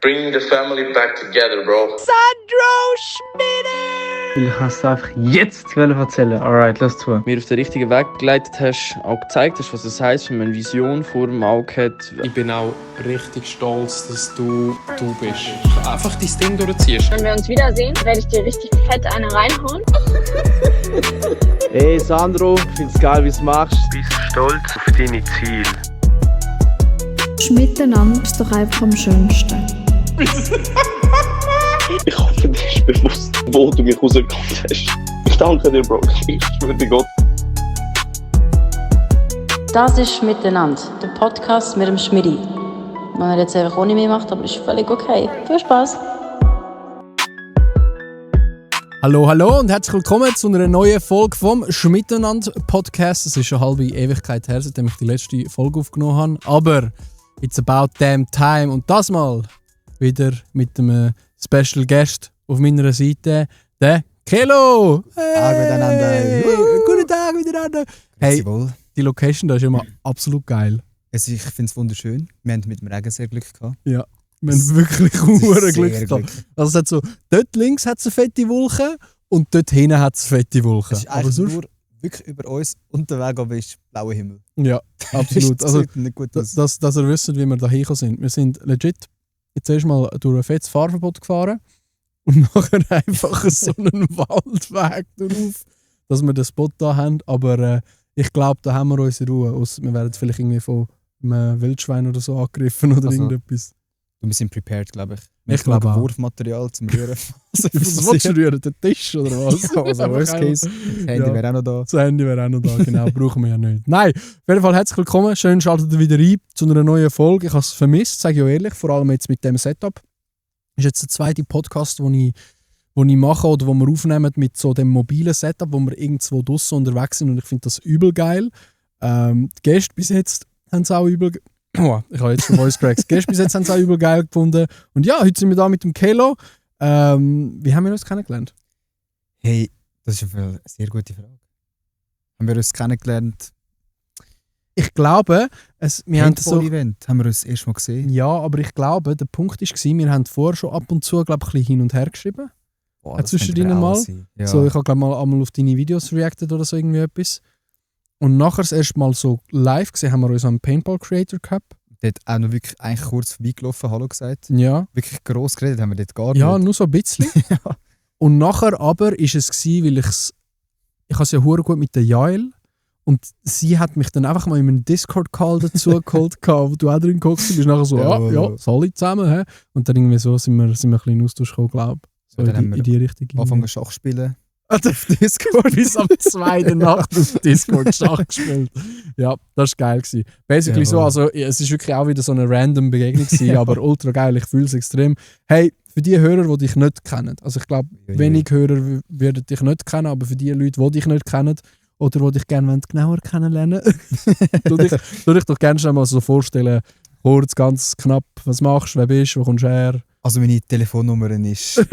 Bringing the family back together, bro. Sandro Schmidt! Ich kann es einfach jetzt erzählen. Alright, lass zu. Mir auf den richtigen Weg geleitet hast, auch gezeigt hast, was es heisst, wenn man eine Vision vor dem Auge hat. Ich bin auch richtig stolz, dass du bist. Einfach dein Ding durchziehst. Wenn wir uns wiedersehen, werde ich dir richtig fett eine reinhauen. Hey Sandro, ich find's geil, wie du es machst. Bist stolz auf deine Ziele. Miteinander ist doch einfach am schönsten. Ich hoffe, dir ist bewusst, wo du mich rausgekommen hast. Ich danke dir, Bro. Ich schwöre dir Gott. Das ist «Miteinander», der Podcast mit dem Schmidi. Wenn er jetzt einfach ohne mich macht, aber ist völlig okay. Viel Spaß! Hallo und herzlich willkommen zu einer neuen Folge vom «Schmiteinander»-Podcast. Es ist schon eine halbe Ewigkeit her, seitdem ich die letzte Folge aufgenommen habe. Aber it's about damn time. Und das mal wieder mit einem Special Guest auf meiner Seite, der Kelo. Hey. Guten Tag miteinander. Hey, die Location da ist immer absolut geil. Ich finde es wunderschön. Wir haben mit dem Regen sehr Glück gehabt. Ja, wir haben wirklich hure Glück gehabt. Also es hat so, dort links hat es eine fette Wolke und dort hinten hat es eine fette Wolke. Es ist aber sonst nur wirklich über uns und der Weg aber ist blauer Himmel. Ja, absolut. Das sieht nicht gut aus. Dass ihr wisst, wie wir da hingekommen sind. Wir sind legit jetzt erstmal durch ein fettes Fahrverbot gefahren und nachher einfach so einen Waldweg drauf, dass wir den Spot da haben. Aber ich glaube, da haben wir unsere Ruhe. Wir werden vielleicht irgendwie von einem Wildschwein oder so angegriffen oder irgendetwas. Wir sind prepared, glaube ich. Ich glaube auch. Wurfmaterial zum Rühren. Was willst du rühren? Den Tisch oder was? Ja, also worst case. Das Handy wäre auch noch da. Das Handy wäre auch noch da, genau. Brauchen wir ja nicht. Nein, auf jeden Fall herzlich willkommen. Schön, schaltet ihr wieder ein zu einer neuen Folge. Ich habe es vermisst, sage ich auch ehrlich. Vor allem jetzt mit dem Setup. Das ist jetzt der zweite Podcast, den ich mache oder wo wir aufnehmen mit so dem mobilen Setup, wo wir irgendwo draussen unterwegs sind. Und ich finde das übel geil. Die Gäste bis jetzt haben es auch übel ich habe jetzt schon Voice Cracks. Die Gäste bis jetzt haben es auch übel geil gefunden. Und ja, heute sind wir da mit dem Kelo. Wie haben wir uns kennengelernt? Hey, das ist eine sehr gute Frage. Haben wir uns kennengelernt? Ich glaube, wir haben so Event haben wir uns erst mal gesehen. Ja, aber ich glaube, der Punkt war, wir haben vorher schon ab und zu ein bisschen hin und her geschrieben. Zwischen denen mal. Ja. So, ich habe glaube mal einmal auf deine Videos reacted oder so irgendwie etwas. Und nachher das erste Mal so live gesehen haben wir uns am Paintball Creator Cup. Dort auch noch wirklich eigentlich kurz vorbeigelaufen, Hallo gesagt. Ja. Wirklich gross geredet haben wir dort gar nicht. Ja, nur so ein bisschen. Ja. Und nachher aber ist es gewesen, weil ich habe es ja hure gut mit der Jael und sie hat mich dann einfach mal in einen Discord-Call dazu geholt, wo du auch drin geguckt bist. Nachher so, ja, soll ich zusammen. He? Und dann irgendwie so sind wir ein bisschen in Austausch gekommen, glaube ich. So ja, in die Richtung. Anfangen Schach spielen. Auf Discord bis am 2. Nacht auf Discord Schach gespielt. Ja, das war geil. Basically so, also es ist wirklich auch wieder so eine random Begegnung gewesen, aber ultra geil, ich fühle es extrem. Hey, für die Hörer, die dich nicht kennen, also ich glaube, wenig Hörer würden dich nicht kennen, aber für die Leute, die dich nicht kennen oder die dich gerne genauer kennenlernen tu dich doch gerne schon mal so vorstellen, kurz, ganz knapp, was machst du, wer bist du, wo kommst du her? Also meine Telefonnummer ist... Direkt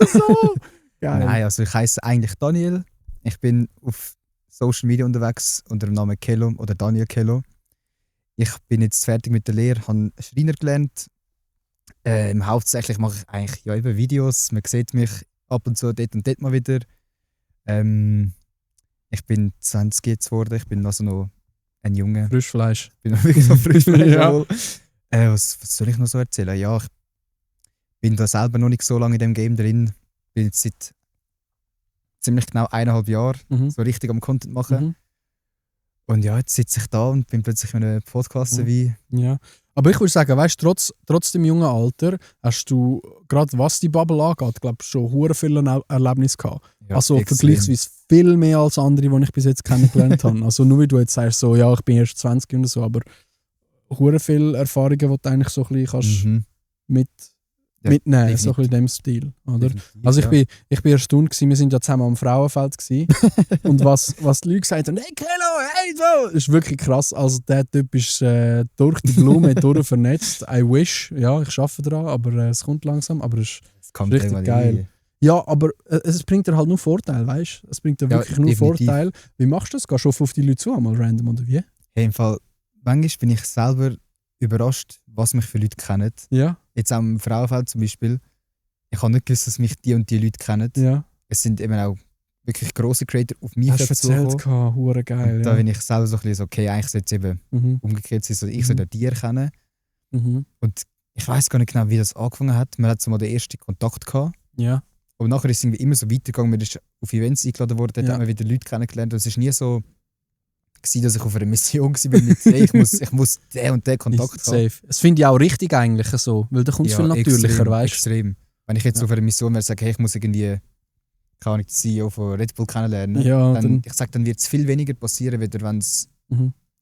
so! Geil. Nein, also ich heiße eigentlich Daniel. Ich bin auf Social Media unterwegs unter dem Namen Kelo oder Daniel Kelo. Ich bin jetzt fertig mit der Lehre, habe Schreiner gelernt. Hauptsächlich mache ich eigentlich eben Videos. Man sieht mich ab und zu dort und dort mal wieder. Ich bin 20 jetzt geworden, ich bin also noch ein Junge. Frischfleisch. Ich bin noch wirklich noch Frischfleisch. Ja. Was soll ich noch so erzählen? Ja, ich bin da selber noch nicht so lange in dem Game drin. Bin jetzt seit ziemlich genau 1,5 Jahren so richtig am Content machen. Und ja, jetzt sitze ich da und bin plötzlich in einem Podcast wie. Ja. Aber ich würde sagen, weißt, trotz dem jungen Alter hast du, gerade was die Bubble angeht, glaube ich, schon hure viele Erlebnisse gehabt. Ja, also vergleichsweise viel mehr als andere, die ich bis jetzt kennengelernt habe. Also nur wie du jetzt sagst, so, ja, ich bin erst 20 und so, aber hure viele Erfahrungen, die du eigentlich so ein bisschen mitnehmen, ja, so ein bisschen in dem Stil. Oder? Also ich bin erstaunt gewesen, wir sind ja zusammen am Frauenfeld gewesen. Und was die Leute gesagt haben, hey Kelo, hey so, ist wirklich krass. Also der Typ ist durch die Blume durch vernetzt. I wish, ja, ich arbeite daran, aber es kommt langsam, aber es ist richtig geil. Ja, aber es bringt dir halt nur Vorteile, weißt du? Es bringt dir wirklich nur Vorteile. Wie machst du das? Gehst du auf die Leute zu, einmal random oder wie? Hey, im Fall, manchmal bin ich selber überrascht, was mich für Leute kennen. Ja. Jetzt auch im Frauenfeld zum Beispiel. Ich habe nicht gewusst, dass mich die und die Leute kennen. Ja. Es sind eben auch wirklich grosse Creator auf mich Hast du erzählt, hure geil. Und da bin ich selber so ein bisschen so, okay, eigentlich sollte es eben umgekehrt sein, so ich sollte die erkennen. Und ich weiß gar nicht genau, wie das angefangen hat. Man hat so mal den ersten Kontakt gehabt. Ja. Aber nachher ist es irgendwie immer so weitergegangen. Man ist auf Events eingeladen worden, dort hat man wieder Leute kennengelernt. Und es war nie so, dass ich auf einer Mission war mit hey, ich muss den und den Kontakt haben. Safe. Das finde ich auch richtig eigentlich so, weil da kommt es viel natürlicher, weißt du? Extrem. Wenn ich jetzt auf einer Mission wäre, sage, hey, ich muss irgendwie, keine Ahnung, den CEO von Red Bull kennenlernen, dann wird es viel weniger passieren, wenn es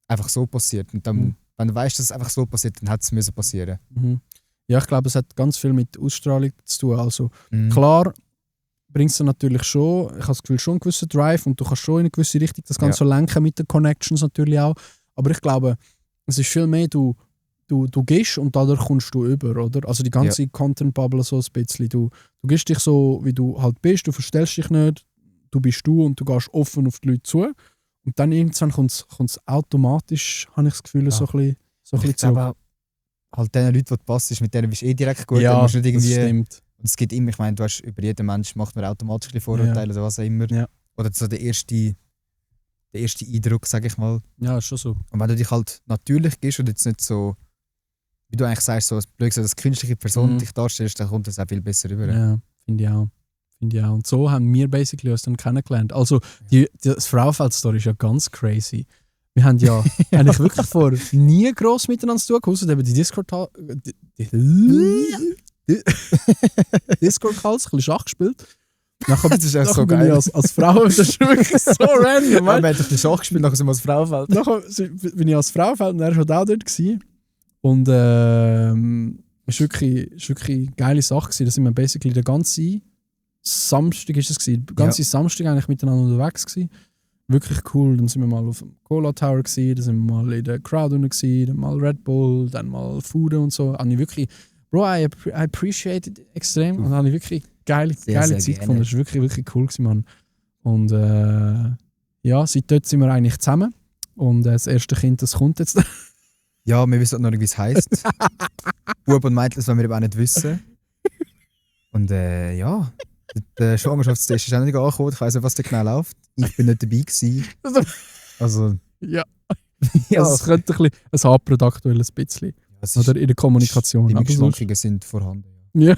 einfach so passiert. Und dann, wenn du weißt, dass es einfach so passiert, dann hätte es passieren müssen. Ja, ich glaube, es hat ganz viel mit Ausstrahlung zu tun. Also klar bringst du natürlich schon, ich habe das Gefühl, schon einen gewissen Drive und du kannst schon in eine gewisse Richtung das Ganze lenken mit den Connections natürlich auch. Aber ich glaube, es ist viel mehr, du gehst und dadurch kommst du über, oder? Also die ganze Content-Bubble so ein bisschen. Du gehst dich so, wie du halt bist, du verstellst dich nicht, du bist du und du gehst offen auf die Leute zu. Und dann irgendwann kommt es automatisch, habe ich das Gefühl, so ein bisschen zu. Aber halt den Leuten, die du passt, mit denen bist du direkt gut. Ja, musst nicht irgendwie, das stimmt. Und es gibt immer, ich meine, du hast über jeden Menschen macht man automatisch ein Vorurteile oder was auch immer. Ja. Oder so der erste Eindruck, sage ich mal. Ja, ist schon so. Und wenn du dich halt natürlich gehst und jetzt nicht so, wie du eigentlich sagst, so als künstliche Person dich darstellst, dann kommt das auch viel besser rüber. Ja, finde ich auch. Und so haben wir basically uns dann kennengelernt. Also, das Frauenfeld-Story ist ja ganz crazy. Wir haben ja eigentlich wirklich vor nie gross miteinander zu tun gehabt, eben die Discord-Calls, ein bisschen Schach gespielt. Nachher, das ist echt so bin geil. Ich als Frau, das ist wirklich so random. Ja, wir haben ein bisschen Schach gespielt, nachher sind wir als Frauenfeld. Nachher bin ich als Frauenfeld und er war halt auch dort gewesen. Und es war wirklich eine geile Sache gewesen. Da sind wir basically den ganzen Samstag Samstag eigentlich miteinander unterwegs gewesen. Wirklich cool. Dann sind wir mal auf dem Cola Tower gewesen, dann sind wir mal in der Crowd gewesen, dann mal Red Bull, dann mal Food und so. Und ich wirklich, Bro, I appreciate it extrem. Und dann habe ich wirklich geile Zeit gefunden. Das war wirklich, wirklich cool gewesen, Mann. Und ja, seit dort sind wir eigentlich zusammen. Und das erste Kind, das kommt jetzt. Ja, wir wissen noch nicht, wie es heisst. Bub und Mädchen, das wollen wir eben auch nicht wissen. Und ja, der Schwangerschaftstest ist auch nicht angekommen. Ich weiss nicht, was da genau läuft. Ich bin nicht dabei gewesen. Also... Ja. Also, es könnte ein hapert aktuell ein bisschen. Ja, oder in der Kommunikation. Die Schwankungen sind vorhanden. Ja.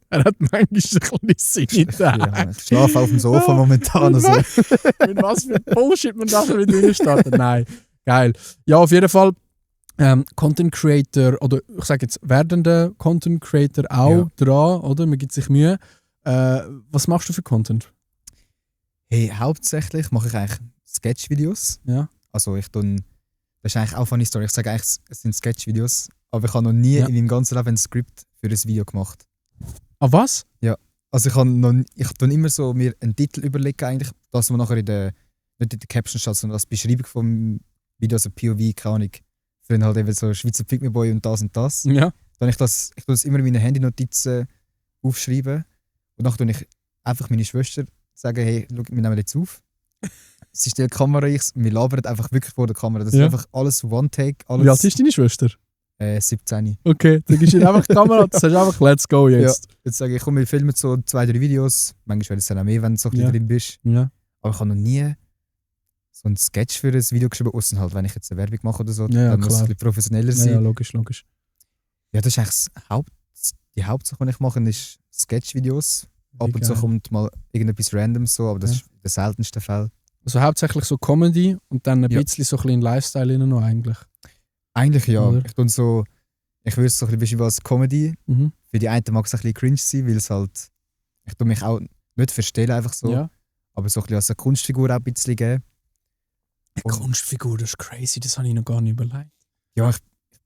Er hat manchmal ein bisschen ja, ich schlafe auf dem Sofa momentan. Also. Mit was für Bullshit man da wieder reinstartet. Nein, geil. Ja, auf jeden Fall Content Creator, oder ich sage jetzt werdende Content Creator auch dran, oder? Man gibt sich Mühe. Was machst du für Content? Hey, hauptsächlich mache ich eigentlich Sketch-Videos. Ja. Also das ist eigentlich auch eine funny Story. Ich sage eigentlich, es sind Sketch-Videos, aber ich habe noch nie in meinem ganzen Leben ein Skript für ein Video gemacht. Ah, was? Ja. Also ich tue immer so mir einen Titel überlegen, eigentlich, dass man nachher nicht in der Caption steht, sondern als Beschreibung vom Video, also POV, keine Ahnung. Für halt eben so Schweizer Pick Me Boy und das und das. Ja. Dann ich tue das immer in meine Handynotizen aufschreiben und dann tue ich einfach meine Schwester sagen, hey, schau, wir nehmen jetzt auf. Sie stellt die Kamera ein, wir labern einfach wirklich vor der Kamera. Das ist einfach alles One-Take. Wie alt ist deine Schwester? 17. Okay, dann gibst du ihr einfach die Kamera und sagst einfach, let's go jetzt. Ja, jetzt sage ich, komm, wir filmen so 2-3 Videos. Manchmal wäre es dann auch mehr, wenn du so ein bisschen drin bist. Ja. Aber ich habe noch nie so einen Sketch für ein Video geschrieben, außer halt, wenn ich jetzt eine Werbung mache oder so, ja, dann muss es ein bisschen professioneller sein. Ja, logisch. Ja, das ist eigentlich die Hauptsache, die ich mache, ist Sketch-Videos. Ab und zu kommt mal irgendetwas random so, aber das ist der seltenste Fall. Also hauptsächlich so Comedy und dann ein bisschen so ein bisschen Lifestyle innen noch eigentlich. Eigentlich ja. Oder? Ich würde es so ein bisschen beschreiben als Comedy. Für die einen mag es ein bisschen cringe sein, weil es halt, ich tue mich auch nicht verstellen einfach so, aber so ein bisschen als eine Kunstfigur auch ein bisschen geben. Eine Kunstfigur, das ist crazy, das habe ich noch gar nicht überlegt. Ja, ich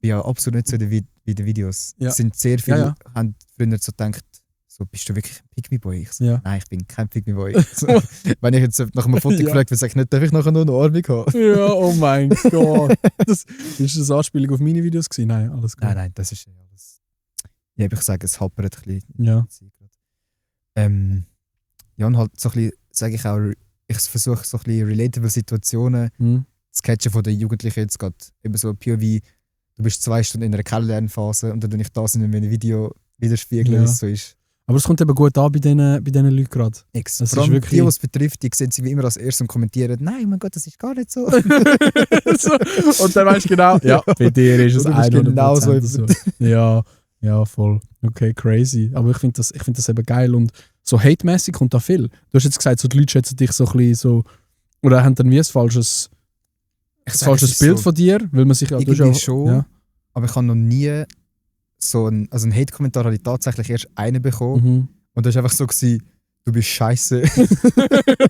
bin ja absolut nicht so wie die Videos. Ja. Es sind sehr viele, haben früher so gedacht, so, bist du wirklich ein Pick-Me-Boy? Ich so, nein, ich bin kein Pick-Me-Boy. So, wenn ich jetzt nach einem Foto gefragt werde, sage ich nicht, darf ich nachher nur eine Armung haben? Ja, oh mein Gott. Ist das eine Anspielung auf meine Videos gewesen? Nein, alles gut. Nein, das ist ja alles. Ja, ich sage, es hapert ein bisschen. Ja. Ja, und halt so ein bisschen, sage ich auch, ich versuche so ein bisschen relatable Situationen zu catchen von den Jugendlichen jetzt gerade. Eben so POV, du bist 2 Stunden in einer Kennenlernphase und dann tue ich das in einem Video widerspiegeln, wie es so ist. Aber es kommt eben gut an bei diesen Leuten gerade. Das ist Vor allem wirklich- die, was es betrifft, die sehen sie wie immer als erstes und kommentieren, nein, mein Gott, das ist gar nicht so. So. Und dann weißt du genau, ja, bei dir ist es Du bist 100% genau so. so. Ja, voll. Okay, crazy. Aber ich finde das eben geil. Und so hate-mäßig kommt da viel. Du hast jetzt gesagt, so die Leute schätzen dich so ein bisschen so, oder haben dann wie ein falsches Bild von dir, weil man sich ja... Irgendwie schon, Ja. aber ich habe noch nie so einen Hate-Kommentar habe ich tatsächlich erst einen bekommen. Mhm. Und das war einfach so, gewesen, du bist scheiße.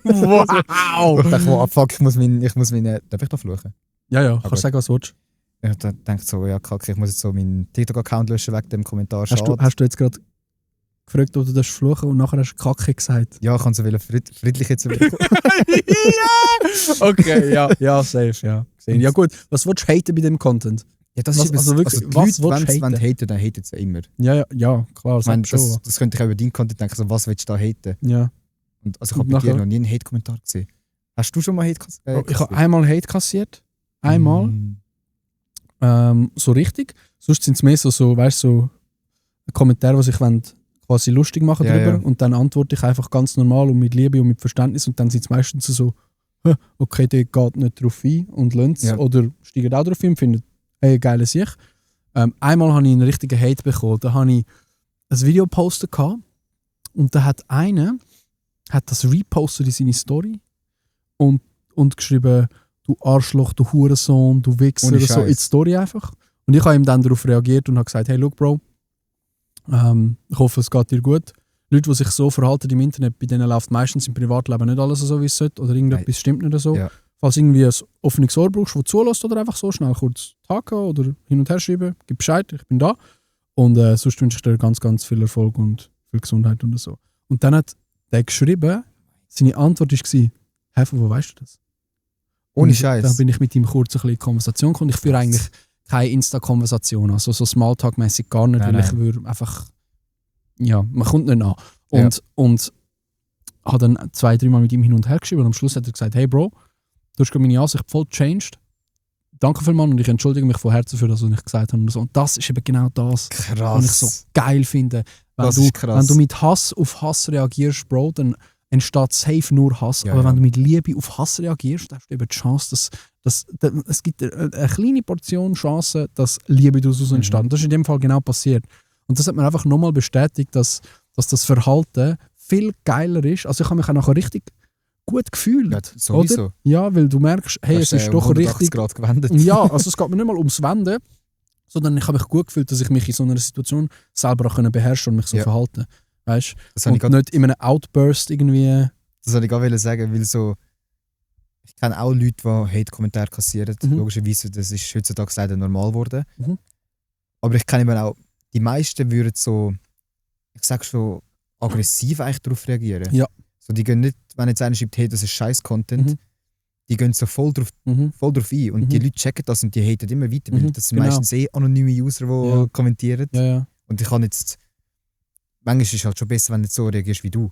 Wow! Und ich dachte, oh, fuck, ich muss meinen, darf ich da fluchen? Ja, Aber- kannst du sagen, was du willst. Ich dachte so, ja, kacke, ich muss jetzt so meinen TikTok-Account löschen wegen dem Kommentar. Hast du jetzt gerade gefragt, ob du das fluchen und nachher hast du Kacke gesagt? Ja, ich kann so friedlich jetzt wieder. Okay, ja, safe, ja. Gesehen. Ja gut, was willst du haten bei dem Content? Ja, das Was- ist also wirklich, die was Leute, willst du wenn haten? haten, dann haten sie immer. Ja, klar, Ich meine, das schon. das könnte ich auch über deinen Content denken, so, was willst du da haten? Ja. Und, also ich Und habe bei dir nachher- noch nie einen Hate-Kommentar gesehen. Hast du schon mal Hate Ich habe einmal Hate kassiert. Einmal. So richtig. Sonst sind es mehr so weißt so Kommentare, die sich quasi lustig machen Ja, darüber. ja. Und dann antworte ich einfach ganz normal und mit Liebe und mit Verständnis. Und dann sind es meistens so, okay, der geht nicht drauf ein und lernt es. Ja. Oder steigt auch drauf ein und findet, hey, geile Sicht. Einmal habe ich einen richtigen Hate bekommen. Da habe ich ein Video gepostet gehabt, und da hat einer das repostet in seine Story und geschrieben, du Arschloch, du Hurensohn, du Wichser, Ohne oder so in die Scheiß. Story einfach. Und ich habe ihm dann darauf reagiert und habe gesagt, hey, look, Bro, ich hoffe, es geht dir gut. Leute, die sich so verhalten im Internet, bei denen läuft meistens im Privatleben nicht alles so, wie es sollte, oder irgendetwas stimmt nicht so. Ja. Falls du irgendwie ein offenes Ohr brauchst, das zulässt, oder einfach so schnell kurz tagen oder hin und her schreiben, gib Bescheid, ich bin da. Und sonst wünsche ich dir ganz, ganz viel Erfolg und viel Gesundheit und so. Und dann hat der geschrieben, seine Antwort war, hey, von wo weißt du das? Ohne Und Scheiß. Dann bin ich mit ihm kurz ein bisschen in Konversation gekommen. Ich führe eigentlich keine Insta-Konversation, also so Smalltalk-mäßig gar nicht, Nein, weil ich nein. würde einfach, ja, man kommt nicht an. Und habe dann 2-3 Mal mit ihm hin und her geschrieben und am Schluss hat er gesagt, hey Bro, du hast gerade meine Ansicht voll changed. Danke vielmals und ich entschuldige mich von Herzen für das, was ich gesagt habe. Und so. Und das ist eben genau das, Krass. was ich so geil finde. Das ist krass. Wenn du mit Hass auf Hass reagierst, Bro, dann entsteht safe nur Hass. Ja, aber ja. wenn du mit Liebe auf Hass reagierst, dann hast du eben die Chance, dass es gibt eine kleine Portion Chance, dass Liebe daraus entsteht. Und das ist in dem Fall genau passiert. Und das hat mir einfach nochmal bestätigt, dass das Verhalten viel geiler ist. Also ich habe mich auch nachher richtig gut gefühlt. Ja, sowieso. Oder? Ja, weil du merkst, hey, es ist doch 180 richtig. Grad gewendet. Ja, also es geht mir nicht mal ums Wenden, sondern ich habe mich gut gefühlt, dass ich mich in so einer Situation selber auch beherrschen und mich so Ja. verhalten. Weißt Das habe und ich grad- nicht in einem Outburst irgendwie. Das wollte ich gerade sagen, weil so, ich kenne auch Leute, die Hate-Kommentare kassieren. Mhm. Logischerweise, das ist heutzutage leider normal geworden. Mhm. Aber ich kenne eben auch, die meisten würden so, ich sage schon, aggressiv eigentlich darauf reagieren. Ja. So, die gehen nicht, wenn jetzt einer schreibt, hey, das ist Scheiß-Content, Mhm. die gehen so voll drauf ein. Und Mhm. die Leute checken das und die haten immer weiter. Weil Mhm, das sind genau. meistens anonyme User, die Ja. kommentieren. Ja. Und ich kann jetzt, manchmal ist es halt schon besser, wenn du nicht so reagierst wie du.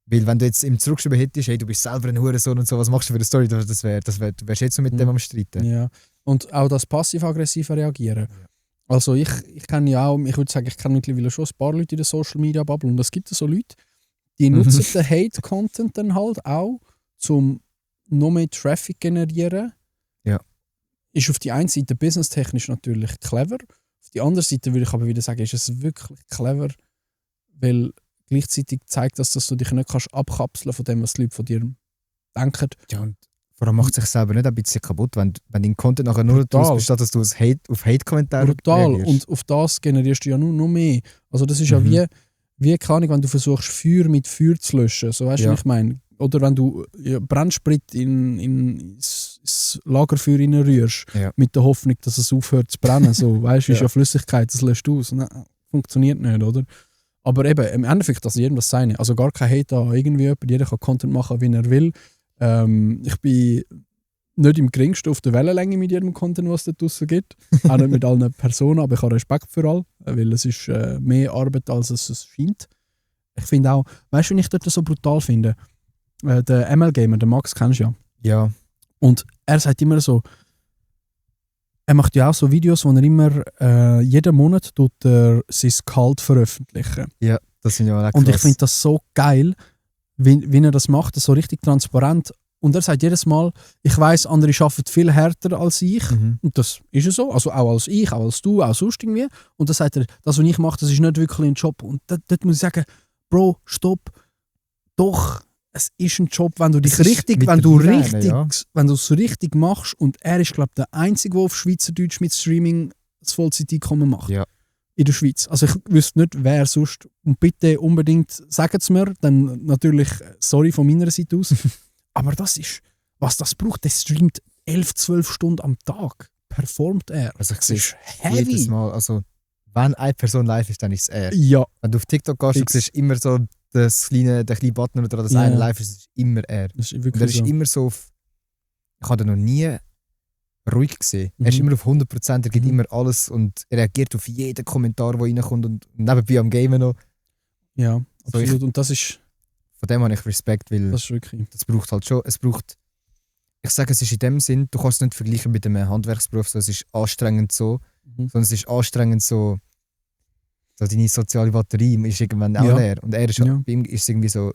Weil wenn du jetzt im Zurückschreiben hättest, hey, du bist selber ein Hurensohn und so, was machst du für eine Story? Du wärst jetzt so mit dem am Streiten. Ja. Und auch das passiv-aggressive Reagieren. Also ich kenne ja auch, ich würde sagen, ich kenne mittlerweile schon ein paar Leute in der Social Media Bubble und es gibt so Leute, die nutzen den Hate-Content dann halt auch, um noch mehr Traffic generieren. Ja. Ist auf die einen Seite businesstechnisch natürlich clever, auf die andere Seite würde ich aber wieder sagen, ist es wirklich clever, weil gleichzeitig zeigt das, dass du dich nicht kannst abkapseln von dem, was die Leute von dir denken. Ja, und vor allem macht es sich selber nicht ein bisschen kaputt, wenn dein Content nachher nur Brutal. daraus besteht, dass du auf Hate-Kommentare Brutal. reagierst. Und auf das generierst du ja nur noch mehr. Also das ist ja wie keine Ahnung, wenn du versuchst, Feuer mit Feuer zu löschen. So, weißt du, Ja. was ich meine? Oder wenn du Brennsprit ins Lagerfeuer rührst, Ja. mit der Hoffnung, dass es aufhört zu brennen. So, weißt du, ist Ja. ja Flüssigkeit, das löscht aus. Nein, funktioniert nicht, oder? Aber eben, im Endeffekt, also jedem das seine. Also gar kein Hate an irgendwie jemand. Jeder kann Content machen, wie er will. Ich bin nicht im geringsten auf der Wellenlänge mit jedem Content, was es da draussen gibt. Auch nicht mit allen Personen, aber ich habe Respekt für alle, weil es ist mehr Arbeit, als es scheint. Ich finde auch, weißt du, wenn ich dort so brutal finde? Der ML-Gamer, der Max, kennst du ja. Ja. Und er sagt immer so, er macht ja auch so Videos, wo er immer jeden Monat sein Gehalt veröffentlichen. Ja, das sind ja auch krass. Und ich finde das so geil, wie er das macht, so richtig transparent. Und er sagt jedes Mal, ich weiss, andere arbeiten viel härter als ich. Und das ist ja so. Also auch als ich, auch als du, auch sonst irgendwie. Und dann sagt er, das, was ich mache, das ist nicht wirklich ein Job. Und dort muss ich sagen, Bro, stopp. Doch, es ist ein Job, wenn du dich richtig, wenn du es richtig machst. Und er ist, glaube ich, der Einzige, der auf Schweizerdeutsch mit Streaming das Vollzeiteinkommen macht. Ja. In der Schweiz. Also ich wüsste nicht, wer sonst. Und bitte unbedingt sagen es mir. Dann natürlich, sorry von meiner Seite aus. Aber das ist, was das braucht. Der streamt 11-12 Stunden am Tag. Performt er. Also ich sehe heavy. jedes Mal, also wenn eine Person live ist, dann ist es er. Ja. Wenn du auf TikTok gehst, du siehst immer so der kleine Button oder das eine live ist, ist immer er. Das ist wirklich und er ist immer so auf, ich habe ihn noch nie ruhig gesehen. Er ist immer auf 100%, er gibt immer alles und er reagiert auf jeden Kommentar, der reinkommt und nebenbei am Gamen noch. Ja, so absolut. Und das ist... Von dem habe ich Respekt, weil das ist wirklich... Das braucht halt schon, ich sage, es ist in dem Sinn, du kannst es nicht vergleichen mit einem Handwerksberuf, so, es ist anstrengend so, sondern es ist anstrengend so deine soziale Batterie ist irgendwann auch leer. Und er ist, bei ihm ist es irgendwie so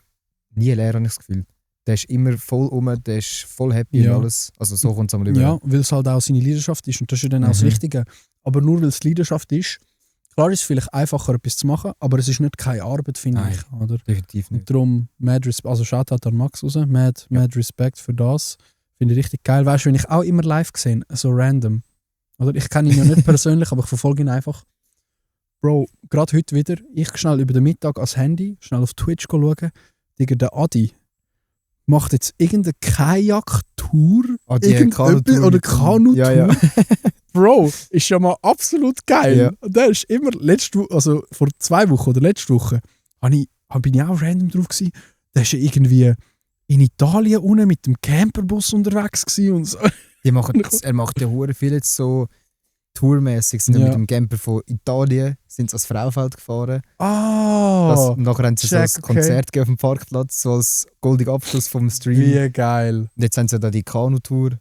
nie leer, habe ich das Gefühl. Der ist immer voll der ist voll happy und alles. Also so kommt es einmal über. Ja, weil es halt auch seine Leidenschaft ist und das ist ja dann auch das Wichtige. Aber nur weil es Leidenschaft ist, klar ist es vielleicht einfacher, etwas zu machen, aber es ist nicht keine Arbeit, finde ich. Oder? Definitiv nicht. Und darum, also Shoutout an Max raus, mad Respect für das. Finde ich richtig geil. Weißt du, wenn ich auch immer live gesehen, so random. Oder ich kenne ihn ja nicht persönlich, aber ich verfolge ihn einfach. Bro, gerade heute wieder, ich schnell über den Mittag ans Handy, schnell auf Twitch schauen. Der Adi macht jetzt irgendeine Kajak-Tour oder Kanu-Tour. Ja. Bro, ist ja mal absolut geil. Ja. Und der ist immer also vor 2 Wochen oder letzte Woche bin ich auch random drauf gewesen. Der ist ja irgendwie in Italien unten mit dem Camperbus unterwegs gewesen und so. Er macht ja hure viel jetzt so tourmäßig, sind mit dem Camper von Italien sind sie ans Fraufeld gefahren. Und nachher haben sie so ein Konzert gegeben auf dem Parkplatz, so als goldiger Abschluss vom Stream. Wie geil. Und jetzt haben sie da die Kanu-Tour.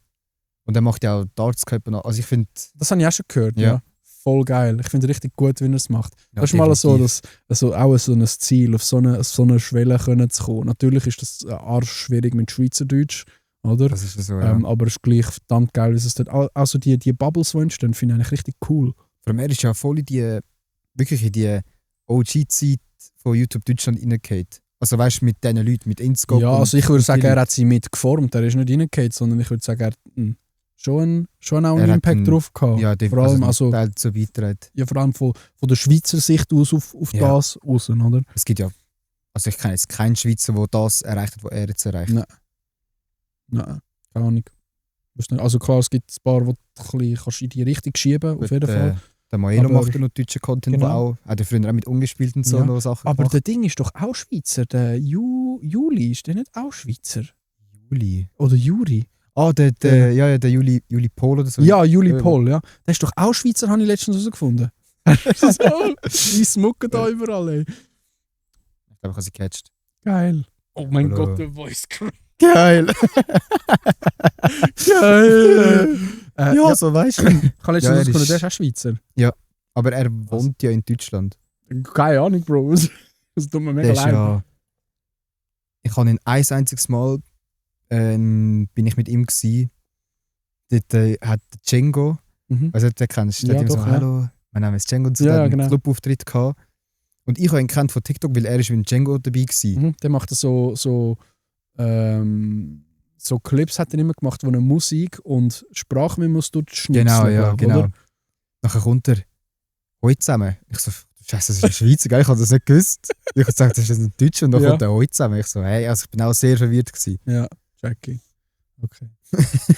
Und er macht ja auch Darts-Cup. Also ich finde... Das habe ich auch schon gehört, ja. Voll geil. Ich finde es richtig gut, wie er es macht. Ja, das ist mal so, auch so ein Ziel, auf so eine Schwelle zu kommen. Natürlich ist das arschschwierig mit Schweizerdeutsch, oder? Das ist so, ja. Aber es ist gleich verdammt geil, wie es dort... Also die Bubbles, die entstehen, finde ich eigentlich richtig cool. Vor allem er ist ja voll in die OG-Zeit von YouTube Deutschland reingehauen. Also weißt du, mit diesen Leuten, mit Inscope. Ja, also ich würde sagen, er hat sie mitgeformt. Er ist nicht reingehauen, sondern ich würde sagen, er hat schon auch einen Impact drauf gehabt. Ja, vor allem also so beitragen. Ja, vor allem von der Schweizer Sicht aus auf das raus, oder? Es gibt ja... Also ich kenne jetzt keinen Schweizer, der das erreicht hat, was er jetzt erreicht. Nein, keine Ahnung. Also klar, es gibt ein paar, die du in die Richtung schieben kannst, auf jeden Fall. Der Maelo macht ja noch deutschen Content, genau. Hat er früher auch mit umgespielt und so noch Sachen aber gemacht. der Ding ist doch auch Schweizer. Der Juli, ist der nicht auch Schweizer? Juli? Oder Juri? Der Juli Pol oder so. Ja, Juli Pol, ja. Der ist doch auch Schweizer, habe ich letztens herausgefunden. Die smucken da überall, ey. Ich glaube, ich habe sie gecatcht. Geil. Oh mein Gott, der Voice Crack. Geil! Geil! Ja, so weißt du. Ich habe letztens herausgefunden, der ist auch Schweizer. Ja, aber er wohnt ja in Deutschland. Keine Ahnung, Bro. Das tut mir mega leid. Ja, ich habe ihn ein einziges Mal bin ich mit ihm gsi. Dort hat Django, also den kennst du, der hat so, hallo, mein Name ist Django, und so, der hat einen Clubauftritt gehabt. Und ich habe ihn kennt von TikTok, weil er ist mit Django dabei war. Der macht so Clips hat er immer gemacht, wo er Musik und Sprachmemos durchschnitzeln. Genau. Nachher kommt er, heute zusammen. Ich so, Scheiße, das ist ein Schweizer, gell? Ich habe das nicht gewusst. Ich habe gesagt, das ist ein Deutscher und dann kommt er heute zusammen. Ich so, hey, also ich bin auch sehr verwirrt gewesen. Ja, Jackie. Okay.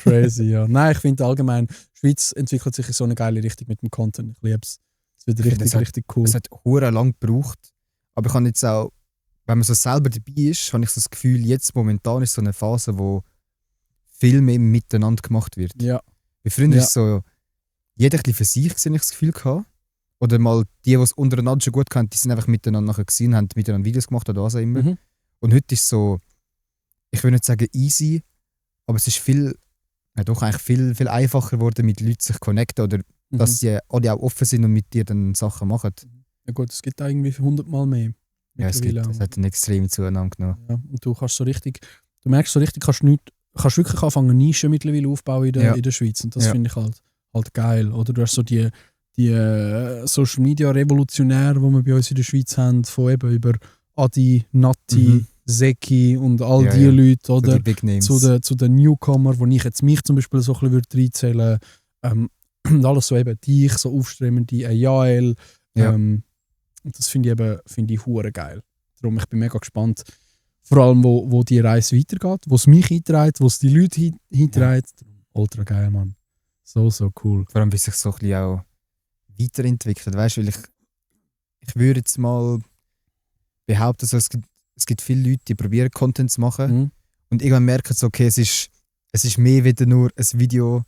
Crazy, ja. Nein, ich finde allgemein, die Schweiz entwickelt sich in so eine geile Richtung mit dem Content. Ich liebe es. Es wird richtig cool. Es hat hure lang gebraucht, aber ich habe jetzt auch, wenn man so selber dabei ist, habe ich so das Gefühl, jetzt momentan ist so eine Phase, wo viel mehr miteinander gemacht wird. Ja. Wie früher ist so, jeder ein bisschen für sich, habe ich das Gefühl gehabt. Oder mal die es untereinander schon gut kannten, die sind einfach miteinander nachher gesehen, haben miteinander Videos gemacht oder was auch immer. Und heute ist so, ich will nicht sagen easy, aber es ist viel ja, doch eigentlich viel, viel einfacher geworden, mit Leuten sich zu connecten oder dass sie alle auch offen sind und mit dir dann Sachen machen. Ja gut, es gibt da irgendwie 100 Mal mehr. Ja, es hat eine extreme Zunahme genommen. Ja, und du kannst so richtig, du merkst so richtig, kannst wirklich anfangen, Nischen mittlerweile aufbauen in der Schweiz. Und das finde ich halt geil. Oder du hast so die Social Media Revolutionäre, die wir bei uns in der Schweiz haben, von eben über Adi, Nati, Zeki und all die Leute, oder? So die Big Names. Zu den Newcomer, wo ich jetzt mich zum Beispiel so ein bisschen reinzählen würde. Und alles so eben dich, so aufstrebende Jael. Und das finde ich hure geil. Darum, ich bin mega gespannt, vor allem wo die Reise weitergeht, wo es mich einträgt, wo es die Leute einträgt. Ultra geil, Mann. So cool. Vor allem, wie sich so ein bisschen auch weiterentwickelt. Weißt du, weil ich würde jetzt mal behaupten, so, es gibt viele Leute, die probieren Content zu machen und irgendwann merken so, okay, es ist mehr wieder nur ein Video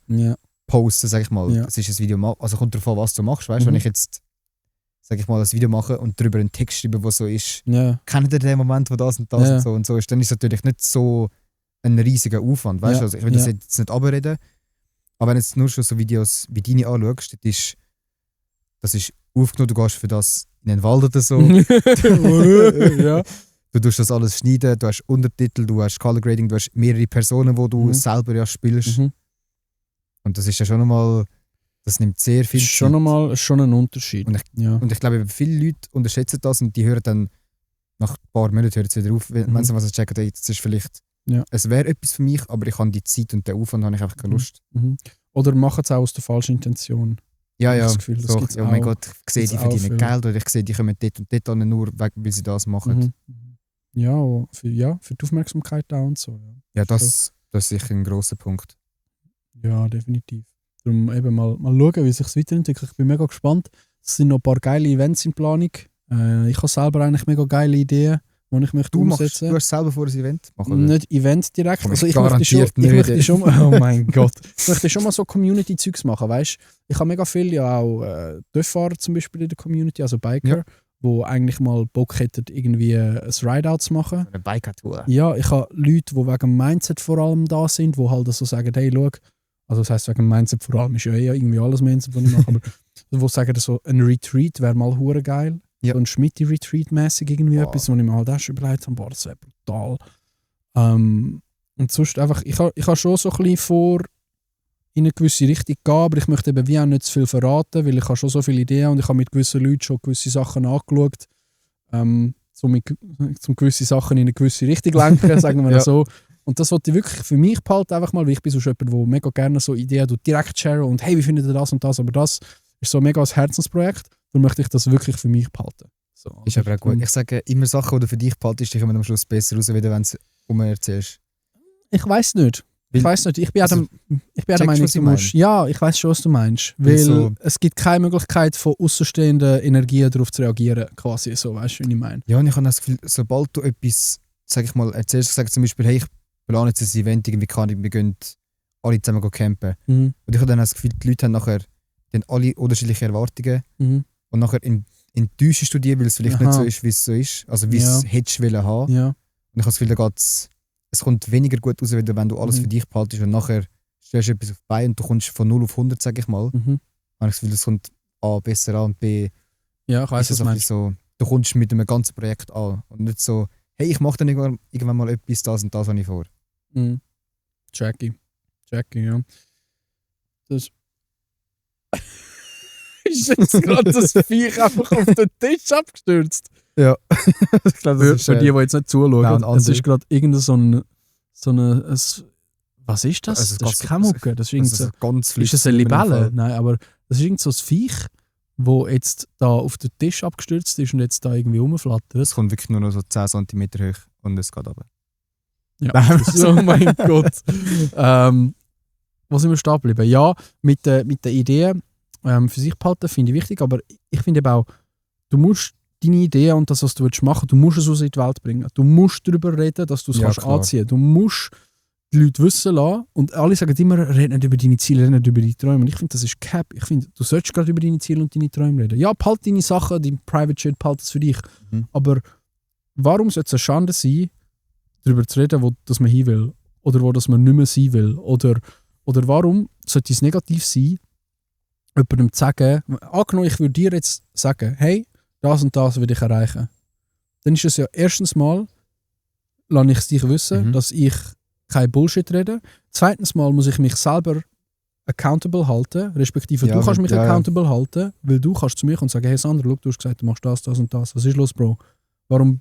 posten, sag ich mal. Ja. Es ist ein Video, also kommt darauf an, was du machst. Weißt du, wenn ich jetzt, sag ich mal, ein Video mache und darüber einen Text schreibe, der so ist, kennt ihr den Moment, wo das und so ist, dann ist es natürlich nicht so ein riesiger Aufwand. Weißt du, also ich will das jetzt nicht abreden, aber wenn du jetzt nur schon so Videos wie deine anschaust, das ist aufgenommen, du gehst für das in den Wald oder so. Du tust das alles schneiden, du hast Untertitel, du hast Color Grading, du hast mehrere Personen, die du selber spielst. Und das ist ja schon nochmal, das nimmt sehr viel Zeit. Das ist schon ein Unterschied. Und ich glaube, viele Leute unterschätzen das und die hören dann nach ein paar Monaten wieder auf, wenn sie was checken, das ist vielleicht, es wäre etwas für mich, aber ich habe die Zeit und den Aufwand habe ich einfach keine Lust. Oder machen es auch aus der falschen Intention. Ja, das Gefühl, das so, oh mein Gott, ich sehe, die verdienen Geld oder ich sehe, die kommen dort und dort an, nur weil sie das machen. Ja, für die Aufmerksamkeit auch und so. Ja, das ist sicher ein grosser Punkt. Ja, definitiv. Darum eben mal schauen, wie sich es weiterentwickelt. Ich bin mega gespannt. Es sind noch ein paar geile Events in Planung. Ich habe selber eigentlich mega geile Ideen, die ich möchte umsetzen. Du hast selber vor ein Event machen? Nicht Event direkt. Also ich möchte schon oh mein Gott. Ich möchte schon mal so Community-Zeugs machen, weißt du? Ich habe mega viele ja auch Dörffahrer zum Beispiel in der Community, also Biker, die eigentlich mal Bock hätten, irgendwie ein Rideout zu machen. Eine Biker-Tour. Ja, ich habe Leute, die wegen Mindset vor allem da sind, die halt so sagen, hey, schau, also das heisst wegen Mindset vor allem, ist ja irgendwie alles Mindset, was ich mache, aber die sagen, so ein Retreat wäre mal hure geil. So ein Schmitti-Retreat-mäßig irgendwie etwas, wo ich mir halt auch schon überlegt habe, boah, das wäre brutal. Und sonst einfach, ich habe schon so ein bisschen vor, in eine gewisse Richtung gehen, aber ich möchte eben wie auch nicht zu viel verraten, weil ich habe schon so viele Ideen und ich habe mit gewissen Leuten schon gewisse Sachen angeschaut, um gewisse Sachen in eine gewisse Richtung lenken, sagen wir so. Und das wollte ich wirklich für mich behalten, einfach mal, weil ich bin so jemand, der mega gerne so Ideen direkt share und hey, wie findet ihr das und das, aber das ist so mega ein Herzensprojekt, dann möchte ich das wirklich für mich behalten. So, ist aber auch gut. Ich sage immer Sachen, die du für dich behaltest, die kommen am Schluss besser raus, wenn du es erzählst. Ich weiß nicht. Ich bin der Meinung, du musst. Ja, ich weiß schon, was du meinst. Weil es gibt keine Möglichkeit, von außenstehenden Energien darauf zu reagieren, quasi so, weißt du, wie ich meine? Ja, und ich habe das Gefühl, sobald du etwas, sag ich mal, erzählst, ich sage zum Beispiel, hey, ich plane jetzt ein Event, irgendwie wir gehen alle zusammen campen. Und ich habe dann das Gefühl, die Leute haben nachher alle unterschiedliche Erwartungen und nachher enttäuschst du die, weil es vielleicht nicht so ist, wie es so ist, also wie es hättest du wollen haben. Ja. Und ich habe das Gefühl, es kommt weniger gut raus, wenn du alles für dich behaltest und nachher stellst du etwas auf die Beine und du kommst von 0 auf 100, sag ich mal. Habe ich das Gefühl, das kommt A besser an und B ja, ich weiss, was du meinst. So, du kommst mit einem ganzen Projekt an und nicht so, hey, ich mache dann irgendwann mal etwas, das und das habe ich vor. Jackie, ja. Das ist jetzt gerade das Viech einfach auf den Tisch abgestürzt. Ja. Ich glaub, das ist, für die jetzt nicht zuschauen, es ist gerade irgendein so eine was ist das? Also das ist keine Mucke. Das ist ganz ist das eine Libelle? Nein, aber das ist irgend so ein Viech, wo jetzt da auf den Tisch abgestürzt ist und jetzt da irgendwie rumflattert. Es kommt wirklich nur noch so 10 cm hoch und es geht runter. Ja, oh mein Gott. Wo sind wir stehen geblieben? Ja, mit der Idee für sich behalten finde ich wichtig, aber ich finde eben auch, du musst deine Idee und das, was du machen willst, du musst es aus in die Welt bringen. Du musst darüber reden, dass du es kannst anziehen. Du musst die Leute wissen lassen und alle sagen immer, red nicht über deine Ziele, red nicht über deine Träume. Und ich finde, das ist Cap. Ich finde, du solltest gerade über deine Ziele und deine Träume reden. Ja, behalte deine Sachen, dein Private Shit, behalte es für dich. Aber warum sollte es eine Schande sein, darüber zu reden, wo dass man hin will? Oder wo dass man nicht mehr sein will? Oder Oder warum sollte es negativ sein, jemandem zu sagen, angenommen, ich würde dir jetzt sagen, hey, das und das will ich erreichen. Dann ist es ja erstens mal, lasse ich es dich wissen, dass ich kein Bullshit rede. Zweitens mal muss ich mich selber accountable halten, respektive du kannst mich accountable halten, weil du kannst zu mir und sagen, hey Sandra, look, du hast gesagt, du machst das und das. Was ist los, Bro? Warum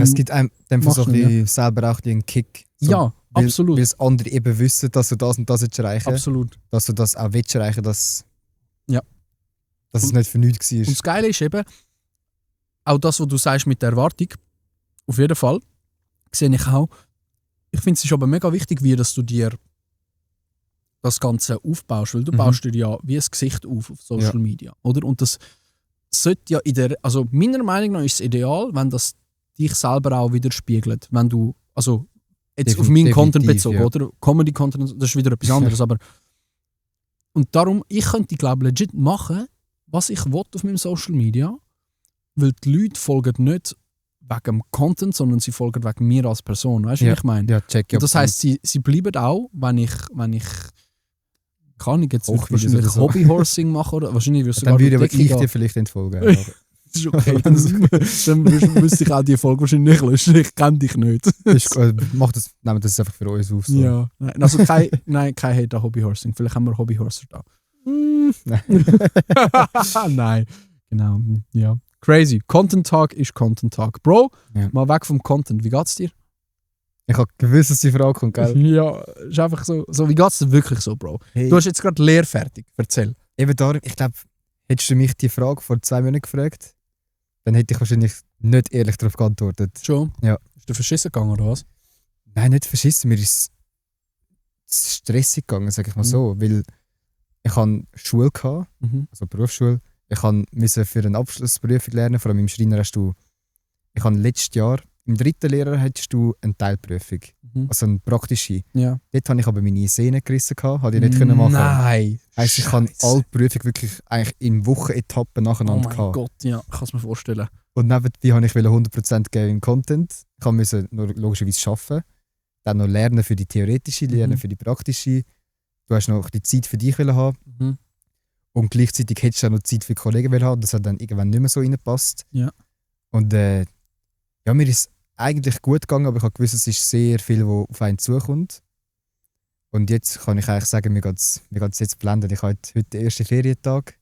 es gibt einem so ein bisschen selber auch einen Kick. So, ja, absolut. Weil es andere eben wissen, dass du das und das jetzt erreichen. Absolut. Dass du das auch willst erreichen, dass dass es nicht für nichts war. Und das Geile ist eben, auch das, was du sagst mit der Erwartung, auf jeden Fall, sehe ich auch, ich finde es ist aber mega wichtig, wie dass du dir das Ganze aufbaust, weil du baust dir ja wie ein Gesicht auf Social Media, oder? Und das sollte ja also meiner Meinung nach ist es ideal, wenn das dich selber auch widerspiegelt, wenn du, also jetzt auf meinen Content bezogen, oder? Comedy-Content, das ist wieder etwas anderes, aber und darum, ich könnte, glaube ich, legit machen, was ich will auf meinem Social Media, weil die Leute folgen nicht wegen dem Content, sondern sie folgen wegen mir als Person. Weißt du, wie ich meine? Ja, check. Und das heisst, sie bleiben auch, wenn ich kann ich jetzt wahrscheinlich so. Hobbyhorsing machen oder wahrscheinlich wirst du dann würde ich dir vielleicht entfolgen. Das ist okay, dann müsste ich auch die Folge wahrscheinlich nicht löschen. Ich kenne dich nicht. Nehmen das einfach für uns auf. So. Ja, also kein Hate an Hobbyhorsing. Vielleicht haben wir Hobbyhorser da. Nein, genau. Ja. Crazy. Content Talk ist Content Talk. Bro, mal weg vom Content. Wie geht's dir? Ich habe gewusst, dass die Frage kommt, gell? Ja, ist einfach so wie geht's dir wirklich so, Bro? Hey. Du hast jetzt gerade Lehre fertig. Erzähl. Eben darum, ich glaube, hättest du mich die Frage vor 2 Monaten gefragt, dann hätte ich wahrscheinlich nicht ehrlich darauf geantwortet. Schon? Ja. Ist du verschissen gegangen, oder was? Nein, nicht verschissen. Mir ist es stressig gegangen, sage ich mal so. Weil ich hatte Schule, also Berufsschule. Ich musste für eine Abschlussprüfung lernen. Vor allem im Schreiner ich habe letztes Jahr, im 3. Lehrjahr hattest du eine Teilprüfung. Also eine praktische. Ja. Dort habe ich aber meine Sehne gerissen, habe ich nicht können machen. Nein! Heisst, ich habe alle Prüfungen wirklich eigentlich in Wochenetappen nacheinander gehabt. Oh mein Gott, ja, ich kann es mir vorstellen. Und nebenbei wollte ich 100% geben im Content. Ich musste nur logischerweise arbeiten. Dann noch lernen für die theoretische, lernen für die praktische. Du hast noch die Zeit für dich haben. Und gleichzeitig hättest du auch noch Zeit für die Kollegen haben. Das hat dann irgendwann nicht mehr so reingepasst. Ja. Und mir ist eigentlich gut gegangen, aber ich habe gewusst, es ist sehr viel, was auf einen zukommt. Und jetzt kann ich eigentlich sagen, mir geht's jetzt blenden. Ich habe heute den ersten Ferientag.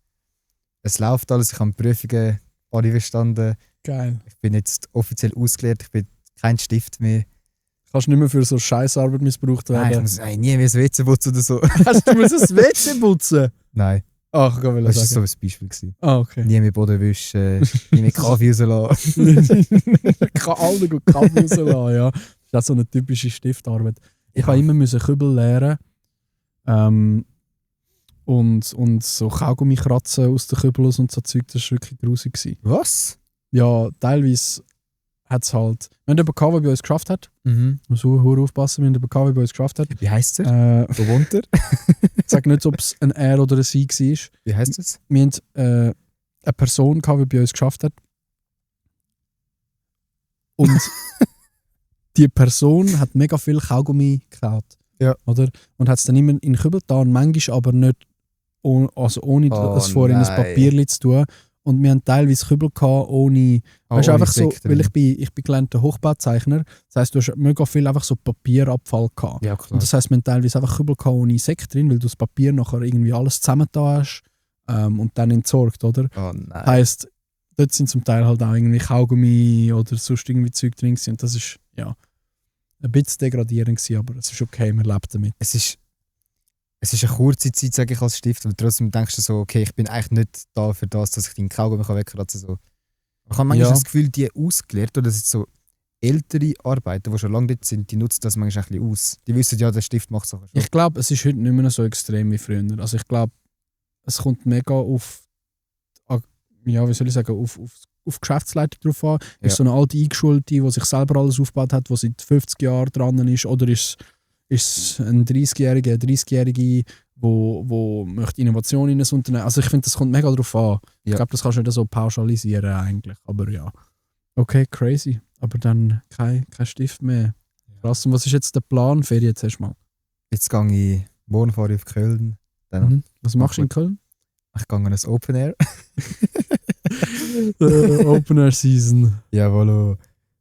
Es läuft alles, ich habe die Prüfungen alle bestanden. Geil. Ich bin jetzt offiziell ausgelehrt, ich bin kein Stift mehr. Kannst du nicht mehr für so Scheißarbeit missbraucht werden? Nein, ich muss nie mehr das WC putzen oder so. Hast du das WC putzen? Nein. Ach, ich will das sagen. war so ein Beispiel. Okay. Nie mehr Boden wischen, nie mehr Kaffee rauslassen. Ich kann alle gut Kaffee rauslassen, ja. Das ist auch so eine typische Stiftarbeit. Ich musste immer Kübel lernen. Und so Kaugummi kratzen aus den Kübeln und so Zeug, das war wirklich grusig. Was? Ja, teilweise hat es halt... Wir haben jemanden gehabt, der bei uns geschafft hat. Muss aufpassen, wir haben jemanden gehabt, der bei uns geschafft hat. Wie heisst er? Wo wohnt er? Ich sage nicht, ob es ein er oder ein sie war. Wie heisst es? Wir haben eine Person gehabt, die bei uns geschafft hat. Und die Person hat mega viel Kaugummi geklaut. Ja. Oder? Und hat es dann immer in den Kübel getan, manchmal aber nicht ohne das vorher in ein Papier zu tun. Und wir haben teilweise Kübel gehabt, ohne... weißt du, einfach so, weil ich bin gelernter Hochbauzeichner. Das heisst, du hast mega viel einfach so Papierabfall gehabt. Ja, klar. Und das heisst, wir haben teilweise einfach Kübel gehabt ohne Säcke drin, weil du das Papier nachher irgendwie alles zusammengetan hast und dann entsorgt, oder? Oh nein. Das heisst, dort sind zum Teil halt auch irgendwie Kaugummi oder sonst irgendwie Zeug drin gewesen. Und das ist, ja, ein bisschen degradierend gewesen, aber es ist okay, man lebt damit. Es ist eine kurze Zeit, sage ich, als Stift, aber trotzdem denkst du so, okay, ich bin eigentlich nicht da für das, dass ich den Kaugummi wegkratzen kann. So. Ich habe manchmal das Gefühl, die ausgelehrt, oder das sind so ältere Arbeiter, die schon lange dort sind, die nutzen das manchmal ein bisschen aus. Die wissen ja, der Stift macht es auch schon. Ich glaube, es ist heute nicht mehr so extrem wie früher. Also ich glaube, es kommt mega auf, ja, wie soll ich sagen, auf Geschäftsleitung drauf an. Ja. Ist so eine alte Eingeschulte, die sich selber alles aufgebaut hat, die seit 50 Jahren dran ist, oder ist es ein 30-Jährige, wo möchte Innovation in ein Unternehmen. Also ich finde, das kommt mega drauf an. Ja. Ich glaube, das kannst du nicht so pauschalisieren eigentlich. Aber ja. Okay, crazy. Aber dann kein Stift mehr. Krass. Und was ist jetzt der Plan? Ferien zuerst mal? Jetzt gehe ich morgen fahre ich auf Köln. Dann Was machst du in Köln? Ich gehe an ein Open Air. Open Air Season. Jawohl.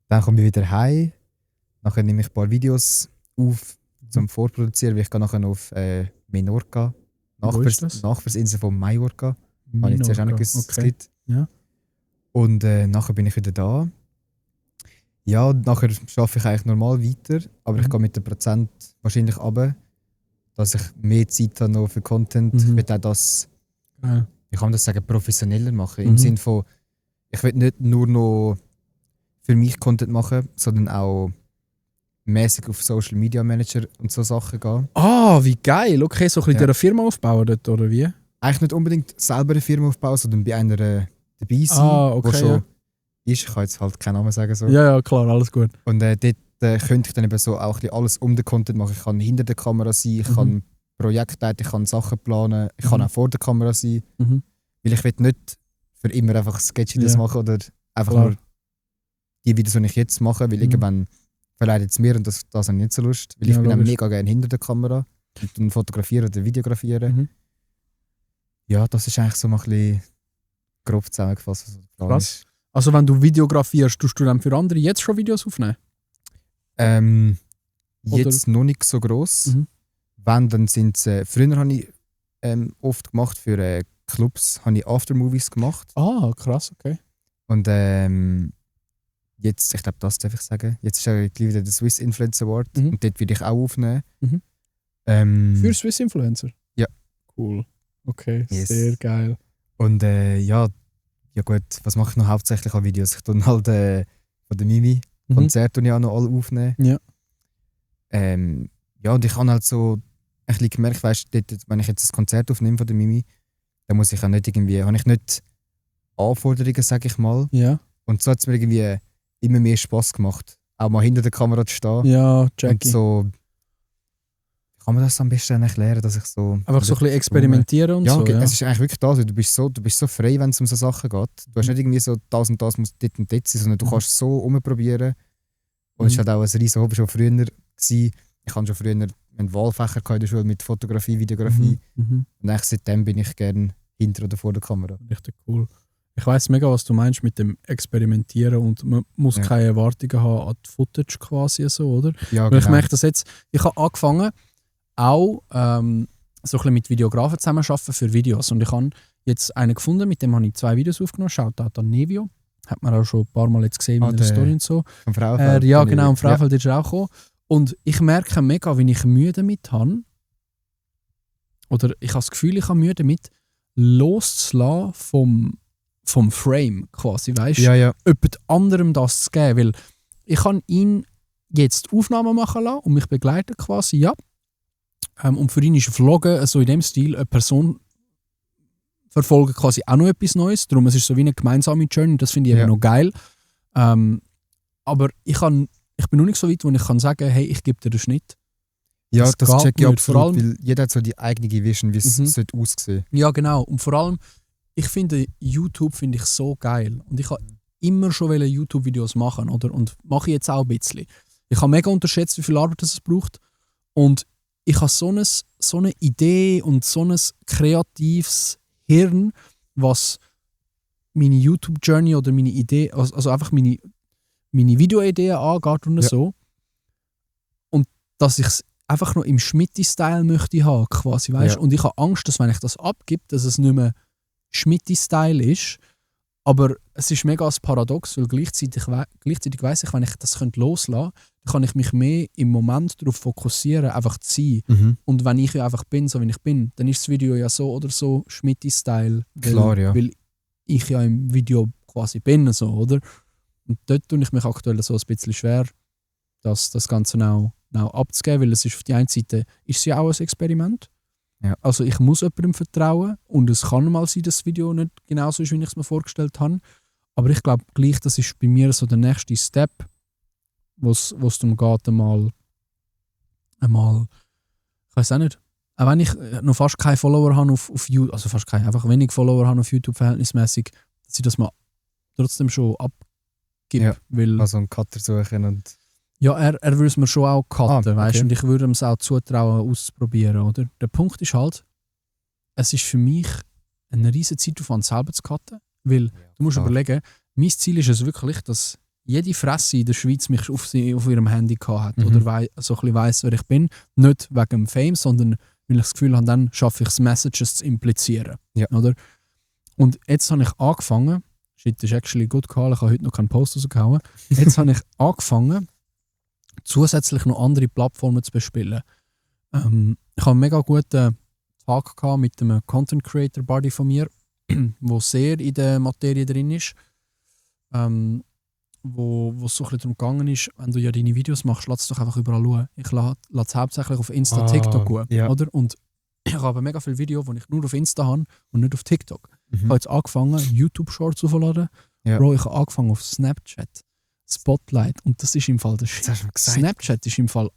Dann komme ich wieder heim. Nachher nehme ich ein paar Videos auf zum Vorproduzieren, weil ich gehe nachher auf Menorca. Wo ist das? Nachbarsinsel von Mallorca. Habe ich zuerst auch nicht gewusst, dass es gibt. Ja. Und nachher bin ich wieder da. Ja, nachher arbeite ich eigentlich normal weiter, aber ich gehe mit dem Prozent wahrscheinlich runter, dass ich mehr Zeit habe noch für Content. Ich will auch das, wie kann man das sagen, professioneller machen. Im Sinne von, ich will nicht nur noch für mich Content machen, sondern auch mäßig auf Social Media Manager und so Sachen gehen. Ah, wie geil. Okay, so ein bisschen eine Firma aufbauen dort, oder wie? Eigentlich nicht unbedingt selber eine Firma aufbauen, sondern bei einer dabei sein, okay, wo schon ist. Ich kann jetzt halt keinen Namen sagen. So. Ja, klar, alles gut. Und dort könnte ich dann eben so auch ein bisschen alles um den Content machen. Ich kann hinter der Kamera sein, ich kann Projekte leiten, ich kann Sachen planen, ich kann auch vor der Kamera sein. Weil ich will nicht für immer einfach Sketchy machen oder einfach nur die Videos, die ich jetzt mache, weil irgendwann verleidet es mir und das habe ich nicht so Lust. Weil ich bin auch mega gerne hinter der Kamera und dann fotografieren oder videografieren. Ja, das ist eigentlich so mal ein bisschen grob zusammengefasst. Krass. Also wenn du videografierst, tust du dann für andere jetzt schon Videos aufnehmen? Jetzt noch nicht so gross. Wenn, dann sind es... früher habe ich oft gemacht für Clubs, habe ich Aftermovies gemacht. Ah, krass, okay. Und jetzt, ich glaube, das darf ich sagen, jetzt ist ja wieder der Swiss Influencer Award und dort würde ich auch aufnehmen. Für Swiss Influencer? Ja. Cool. Okay, sehr geil. Und ja gut, was mache ich noch hauptsächlich an Videos? Ich tue halt von der Mimi Konzerte auch noch alle aufnehmen. Ja. Ja, und ich habe halt so ein bisschen gemerkt, weißt, dort, wenn ich jetzt ein Konzert aufnehme von der Mimi, dann muss ich auch nicht irgendwie, habe ich nicht Anforderungen, sage ich mal. Ja. Und so hat es mir irgendwie immer mehr Spass gemacht, auch mal hinter der Kamera zu stehen. Ja, Jackie. Und so, wie kann man das am besten erklären, dass ich so... Einfach so ein bisschen experimentieren und so, ja. Es ist eigentlich wirklich das, du bist so frei, wenn es um so Sachen geht. Du hast nicht irgendwie so, das und das muss dort und dort sein, sondern du kannst so rumprobieren. Und es war halt auch ein riesen Hobby schon früher gewesen. Ich hatte schon früher einen Wahlfächer in der Schule mit Fotografie, Videografie. Und eigentlich seitdem bin ich gerne hinter oder vor der Kamera. Richtig cool. Ich weiss mega, was du meinst mit dem Experimentieren und man muss keine Erwartungen haben an die Footage quasi so, oder? Ja, genau. Weil ich merke das jetzt, ich habe angefangen auch so ein bisschen mit Videografen zusammenzuarbeiten für Videos und ich habe jetzt einen gefunden, mit dem habe ich 2 Videos aufgenommen, Shoutout an Nevio. Hat man auch schon ein paar Mal jetzt gesehen in der Story und so. Vom Frauenfeld. Ja, genau, am Frauenfeld ist er auch gekommen. Und ich merke mega, wenn ich Mühe damit habe, oder ich habe das Gefühl, ich habe Mühe damit, loszulassen vom Frame quasi, weißt du? Ja. Jemand anderem das zu geben, weil ich kann ihn jetzt Aufnahmen machen lassen und mich begleiten quasi, ja. Und für ihn ist Vloggen, also in dem Stil, eine Person verfolgen quasi auch noch etwas Neues, darum es ist so wie eine gemeinsame Journey, das finde ich eben noch geil. Aber ich bin noch nicht so weit, wo ich kann sagen, hey, ich gebe dir den Schnitt. Ja, das check ich absolut, vor allem, weil jeder hat so die eigene Vision, wie es sollte aussehen. Ja, genau. Und vor allem, ich finde YouTube so geil. Und ich habe immer schon YouTube-Videos machen, oder? Und mache ich jetzt auch ein bisschen. Ich habe mega unterschätzt, wie viel Arbeit es braucht. Und ich habe so eine Idee und so ein kreatives Hirn, was meine YouTube-Journey oder meine Idee, also einfach meine Videoideen angeht und so. Und dass ich es einfach noch im Schmitti-Style möchte haben, quasi, weißt? Und ich habe Angst, dass wenn ich das abgebe, dass es nicht mehr Schmitti-Style ist. Aber es ist mega ein Paradox, weil gleichzeitig weiss ich, wenn ich das loslassen könnte, dann kann ich mich mehr im Moment darauf fokussieren, einfach zu sein. Und wenn ich ja einfach bin, so wie ich bin, dann ist das Video ja so oder so Schmitti-Style. Weil ich ja im Video quasi bin, so, oder? Und dort tue ich mich aktuell so ein bisschen schwer, das Ganze auch abzugeben, weil es ist auf die einen Seite ist es ja auch ein Experiment. Ja. Also ich muss jemandem vertrauen und es kann mal sein, dass das Video nicht genauso ist, wie ich es mir vorgestellt habe. Aber ich glaube gleich, das ist bei mir so der nächste Step, wo es darum geht, einmal, ich weiß auch nicht, auch wenn ich noch fast keine Follower habe auf YouTube, also fast keine, einfach wenig Follower habe auf YouTube verhältnismäßig, dass ich das mal trotzdem schon abgebe. Ja, also einen Cutter suchen und... Ja, er würde es mir schon auch cutten, weißt okay. und ich würde ihm es auch zutrauen, auszuprobieren, oder? Der Punkt ist halt, es ist für mich eine riesige Zeitaufwand, selber zu cutten, weil du musst überlegen, mein Ziel ist es wirklich, dass jede Fresse in der Schweiz mich auf ihrem Handy gehabt hat oder so ein bisschen weiss, wer ich bin. Nicht wegen dem Fame, sondern weil ich das Gefühl habe, dann schaffe ich es, Messages zu implizieren. Ja. Oder? Und jetzt habe ich angefangen, shit, ist actually gut gehalten, ich habe heute noch keinen Post rausgehauen. Jetzt habe ich angefangen, zusätzlich noch andere Plattformen zu bespielen. Ich habe einen mega guten Tag gehabt mit einem Content Creator Buddy von mir, der sehr in der Materie drin ist. Wo es so ein bisschen darum gegangen ist, wenn du ja deine Videos machst, lass es doch einfach überall schauen. Ich lasse es hauptsächlich auf Insta, TikTok schauen, oder? Und ich habe mega viele Videos, die ich nur auf Insta habe und nicht auf TikTok. Ich habe jetzt angefangen, YouTube-Shorts aufzuladen. Bro, ich habe angefangen auf Snapchat, Spotlight und das ist im Fall der Shit. Snapchat ist im Fall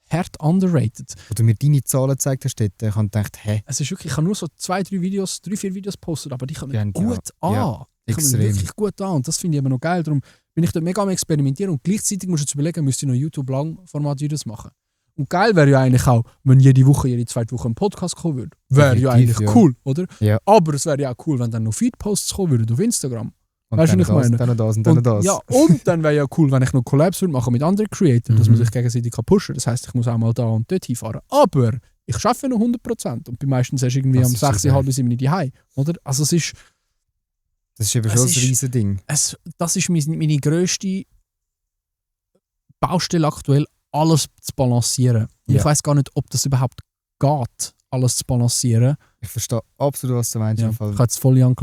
hart underrated. Wo du mir deine Zahlen gezeigt hast, ich habe gedacht, hä? Es ist wirklich, ich habe nur so 3-4 Videos postet, aber die kommen gut an. Ja, die kommen wirklich gut an und das finde ich eben noch geil. Darum bin ich dort mega am Experimentieren und gleichzeitig musst du jetzt überlegen, müsste ich noch YouTube-Langformat-Videos machen. Und geil wäre ja eigentlich auch, wenn jede Woche, jede 2 Wochen ein Podcast kommen würde. Wäre ja eigentlich cool, oder? Ja. Aber es wäre ja auch cool, wenn dann noch Feed-Posts kommen würden auf Instagram. Und weißt du, was ich meine? Dann das und dann das. Ja, und dann wäre ja cool, wenn ich noch Collabs würde machen mit anderen Creators, dass man sich gegenseitig pushen kann. Das heisst, ich muss auch mal da und dort hinfahren. Aber ich arbeite noch 100% und bei meistens erst irgendwie am 6, halb 7 die Hause, oder? Also es ist... Das ist eben schon ein riesen Ding. Das ist meine grösste Baustelle aktuell, alles zu balancieren. Und ich weiss gar nicht, ob das überhaupt geht, alles zu balancieren. Ich verstehe absolut, was du meinst. Ja, ich habe jetzt voll young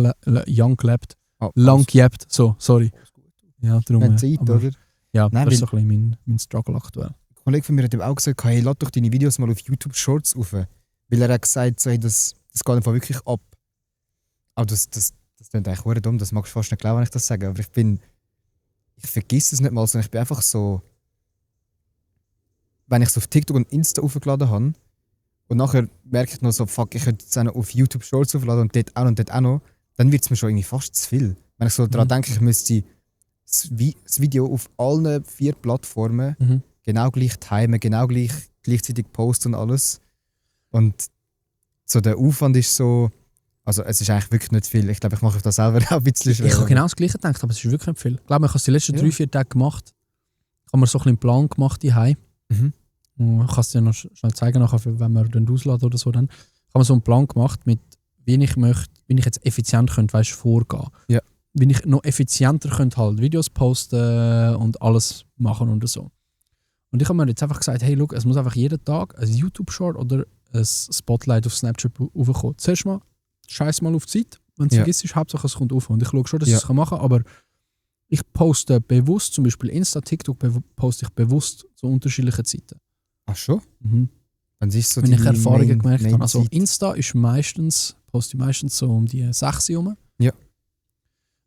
gelebt. Lang gelebt, so, sorry. Ja, darum. Zeit, oder? Ja, nein, das ist so ein bisschen mein Struggle aktuell. Ein Kollege von mir hat eben auch gesagt, hey, lad doch deine Videos mal auf YouTube Shorts auf. Weil er hat gesagt, so, hey, das geht einfach wirklich ab. Aber das klingt eigentlich verdammt dumm, das magst du fast nicht glauben, wenn ich das sage. Aber ich vergesse es nicht mal, sondern ich bin einfach so, wenn ich es auf TikTok und Insta aufgeladen habe und nachher merke ich noch so, fuck, ich könnte es auch noch auf YouTube Shorts aufladen und dort auch noch, dann wird es mir schon irgendwie fast zu viel. Wenn ich so daran denke, ich müsste das Video auf allen 4 Plattformen genau gleich timen, genau gleichzeitig posten und alles. Und so der Aufwand ist so, also es ist eigentlich wirklich nicht viel. Ich glaube, ich mache das selber auch ein bisschen schwer. Ich habe genau das Gleiche gedacht, aber es ist wirklich nicht viel. Ich glaube, ich habe es die letzten 3-4 Tage gemacht. Ich habe mir so ein bisschen einen Plan gemacht daheim. Ich kann es dir noch schnell zeigen, nachher, wenn wir den ausladen oder so. Dann. Ich habe mir so einen Plan gemacht, mit wie ich jetzt effizient könnte, vorgehen. Ja. Wie ich noch effizienter könnte halt Videos posten und alles machen und so. Und ich habe mir jetzt einfach gesagt, hey, look, es muss einfach jeden Tag ein YouTube-Short oder ein Spotlight auf Snapchat raufkommen. Zuerst mal, scheiß mal auf die Zeit, wenn es vergisst ist, Hauptsache es kommt auf. Und ich schaue schon, dass ich es machen kann, aber ich poste bewusst, zum Beispiel Insta, TikTok, poste ich bewusst zu unterschiedlichen Zeiten. Ach schon? Dann siehst du so wenn ich Erfahrungen gemerkt habe. Also Zeit. Insta ist poste ich meistens so um die 6 Uhr rum. Ja.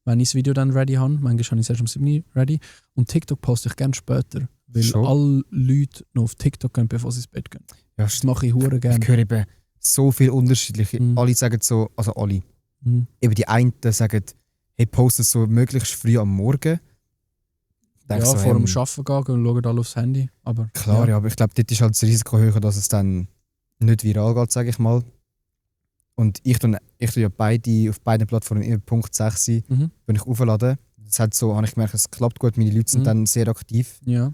Wenn ich das Video dann ready habe. Manchmal habe ich es erst um 7 Uhr ready. Und TikTok poste ich gerne später. Weil alle Leute noch auf TikTok gehen, bevor sie ins Bett gehen. Ja, das mache ich hure gerne. Ich höre eben so viel unterschiedliche. Alle sagen so, also alle. Eben die einen sagen, hey, poste es so möglichst früh am Morgen. Ja, so, vor dem Arbeiten gehen und schauen alle aufs Handy. Aber, klar, ja, aber ich glaube, dort ist halt das Risiko höher, dass es dann nicht viral geht, sage ich mal. Und ich tue ja auf beiden Plattformen immer Punkt 6 wenn ich auflade. Das hat so, habe ich gemerkt, es klappt gut, meine Leute sind dann sehr aktiv. Ja.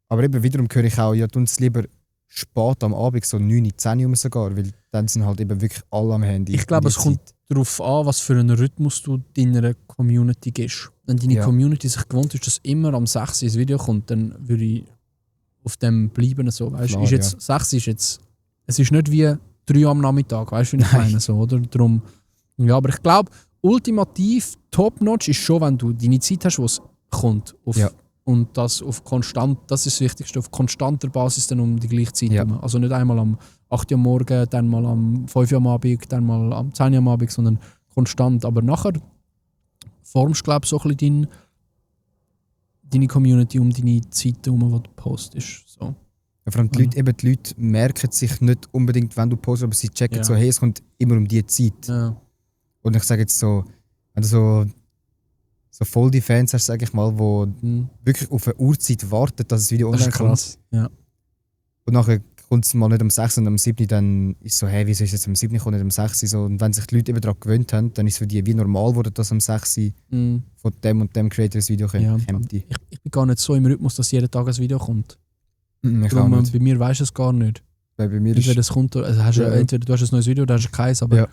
Aber eben wiederum höre ich auch, ja, tun es lieber spät am Abend, so 9, 10 Uhr sogar, weil dann sind halt eben wirklich alle am Handy. Ich glaube, es kommt darauf an, was für einen Rhythmus du deiner Community gibst. Wenn deine Community sich gewohnt ist, dass immer am 6 ins Video kommt, dann würde ich auf dem bleiben. So, weißt? Klar, ist jetzt, 6 ist jetzt, es ist nicht wie 3 am Nachmittag, weißt du, wie ich meine? So, oder? Darum, ja, aber ich glaube, ultimativ top-notch ist schon, wenn du deine Zeit hast, wo es kommt. Und das auf konstant, das ist das Wichtigste, auf konstanter Basis dann um die gleiche Zeit herum. Also nicht einmal am 8 Uhr am Morgen, dann mal am 5 Uhr am Abend, dann mal am 10 Uhr am Abend, sondern konstant. Aber nachher formst du, glaube ich, so ein bisschen deine Community um deine Zeit herum, die du postest. So. Ja, vor allem die Leute merken sich nicht unbedingt, wenn du postest, aber sie checken so, hey, es kommt immer um diese Zeit. Ja. Und ich sage jetzt so, wenn du so so voll die Fans hast, sag ich mal, die wirklich auf eine Uhrzeit warten, dass das Video Das online ist krass. Ja. Und nachher kommt es mal nicht um 6 und um 7, dann ist es so, hey, wieso ist es jetzt um 7 und nicht um 6? So, und wenn sich die Leute eben daran gewöhnt haben, dann ist es für die wie normal geworden, dass um 6 von dem und dem Creator ein Video kommt. Ich bin gar nicht so im Rhythmus, dass jeden Tag ein Video kommt. Ich Darum, auch nicht. bei mir weisst du es gar nicht. Weil bei mir Entweder es kommt, also entweder du hast ein neues Video oder hast du keins, aber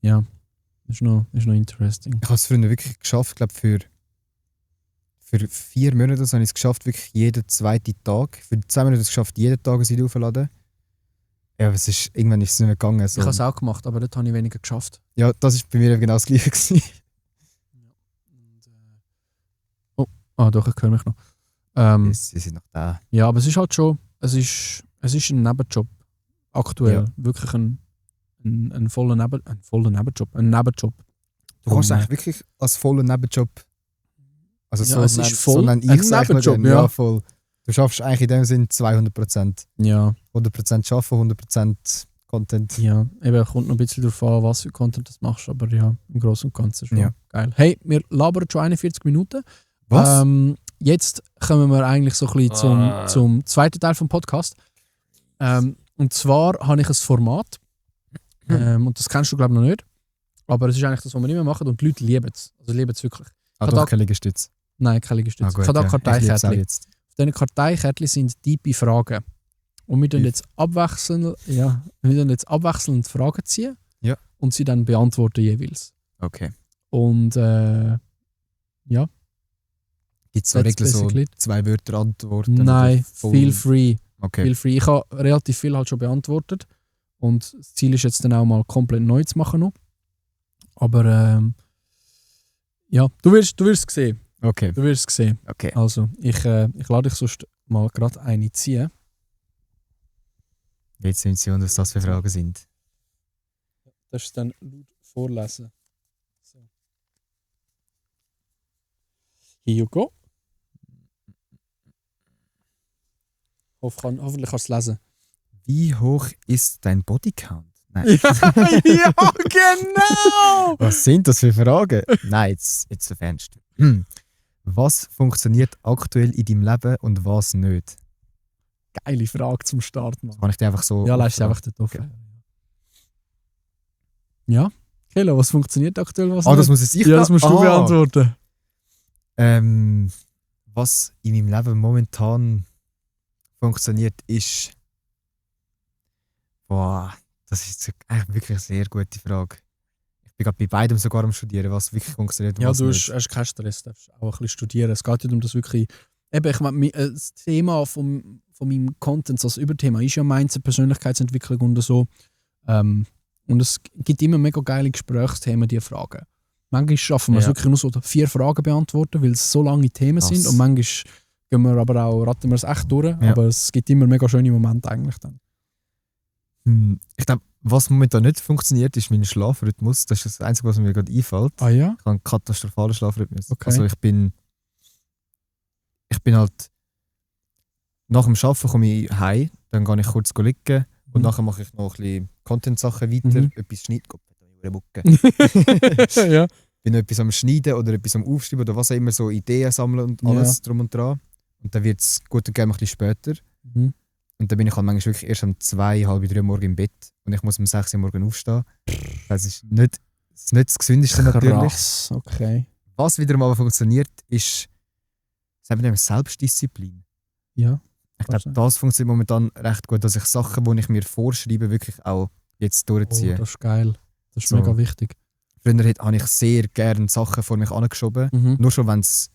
ja, ist noch interesting. Ich habe es früher wirklich geschafft, glaube für 4 Monate habe ich es geschafft, wirklich jeden zweiten Tag. Für 2 Monate habe ich es geschafft, jeden Tag ein Video aufzuladen. Ja, aber irgendwann ist es nicht mehr gegangen. So. Ich habe es auch gemacht, aber dort habe ich weniger geschafft. Ja, das war bei mir eben genau das Gleiche gewesen. Doch, ich höre mich noch. Sie sind noch da. Ja, aber es ist halt schon, es ist ein Nebenjob. Aktuell. Ja. Wirklich ein voller Nebenjob. Ein Nebenjob. Du kannst eigentlich wirklich als voller Nebenjob. Also ja, es ist voll so ein Nebenjob, ja. Voll. Du schaffst eigentlich in dem Sinn 200%. Ja. 100% arbeiten, 100% Content. Ja, eben kommt noch ein bisschen darauf an, was für Content du machst, aber ja, im Großen und Ganzen schon Ja. geil. Hey, wir labern schon 41 Minuten. Was? Jetzt kommen wir eigentlich so ein bisschen zum zweiten Teil vom Podcast. Und zwar habe ich ein Format, und das kennst du glaube ich noch nicht, aber es ist eigentlich das, was wir immer machen und die Leute lieben es. Also lieben es wirklich. Doch keine Liegestütze. Nein, keine Liegestütze. Gut, ich habe da Karteikärtchen. jetzt. Auf diesen Karteikärtchen sind tiefe Fragen. Und wir tun jetzt abwechselnd Fragen ziehen und sie dann beantworten jeweils. Okay. Und ja. Gibt es so Regeln, so 2 Wörter antworten? Nein, feel free. Okay. Feel free. Ich habe relativ viel halt schon beantwortet. Und das Ziel ist jetzt dann auch mal komplett neu zu machen noch. Aber ja, du wirst es sehen. Okay. Du wirst es sehen. Okay. Also, ich lade dich sonst mal gerade eine ziehen. Jetzt sind Sie, was das für Fragen sind. Das ist dann laut vorlesen. So. Here you go. Hoffentlich kannst du es lesen. Wie hoch ist dein Bodycount? Nein. Ja, genau! Was sind das für Fragen? Nein, jetzt auf Ernst. Was funktioniert aktuell in deinem Leben und was nicht? Geile Frage zum Start, Mann. Kann ich dir einfach so... Ja, lass es einfach dort offen. Okay. Ja? Kelo, was funktioniert aktuell, was nicht? Das muss ich das musst du beantworten. Was in meinem Leben momentan funktioniert, ist... Boah, das ist eigentlich wirklich eine sehr gute Frage. Ich bin gerade bei beidem sogar am Studieren, was wirklich funktioniert und ja, was du nicht. hast keinen Stress, du darfst auch ein bisschen studieren. Es geht nicht um das wirklich... Eben, ich meine, das Thema von meinem Content, das Überthema, ist ja Mindset, Persönlichkeitsentwicklung und so. Und es gibt immer mega geile Gesprächsthemen, diese Fragen. Manchmal schaffen wir es wirklich nur so 4 Fragen beantworten, weil es so lange Themen sind. Und manchmal gehen wir aber auch, raten wir es echt durch. Ja. Aber es gibt immer mega schöne Momente eigentlich dann. Ich glaube, was momentan nicht funktioniert, ist mein Schlafrhythmus. Das ist das Einzige, was mir gerade einfällt. Ah ja? Ich habe einen katastrophalen Schlafrhythmus. Okay. Also ich bin halt nach dem Arbeiten komme ich heim, dann gehe ich kurz liegen und nachher mache ich noch ein bisschen Content-Sachen weiter, etwas schneiden. Ja. Bin etwas am Schneiden oder etwas am Aufschreiben oder was auch immer, so Ideen sammeln und alles drum und dran. Und dann wird es gut und gerne ein bisschen später. Und dann bin ich halt manchmal wirklich erst um 2, halb 3 Uhr morgens im Bett und ich muss um 6 Uhr morgens aufstehen. Das ist nicht das Gesündeste natürlich. Krass, okay. Was wiederum aber funktioniert, ist Selbstdisziplin. Ja. Ich glaube, das funktioniert momentan recht gut, dass ich Sachen, die ich mir vorschreibe, wirklich auch jetzt durchziehe. Oh, das ist geil. Das ist mega wichtig. Früher habe ich sehr gerne Sachen vor mich angeschoben. Nur schon, wenn es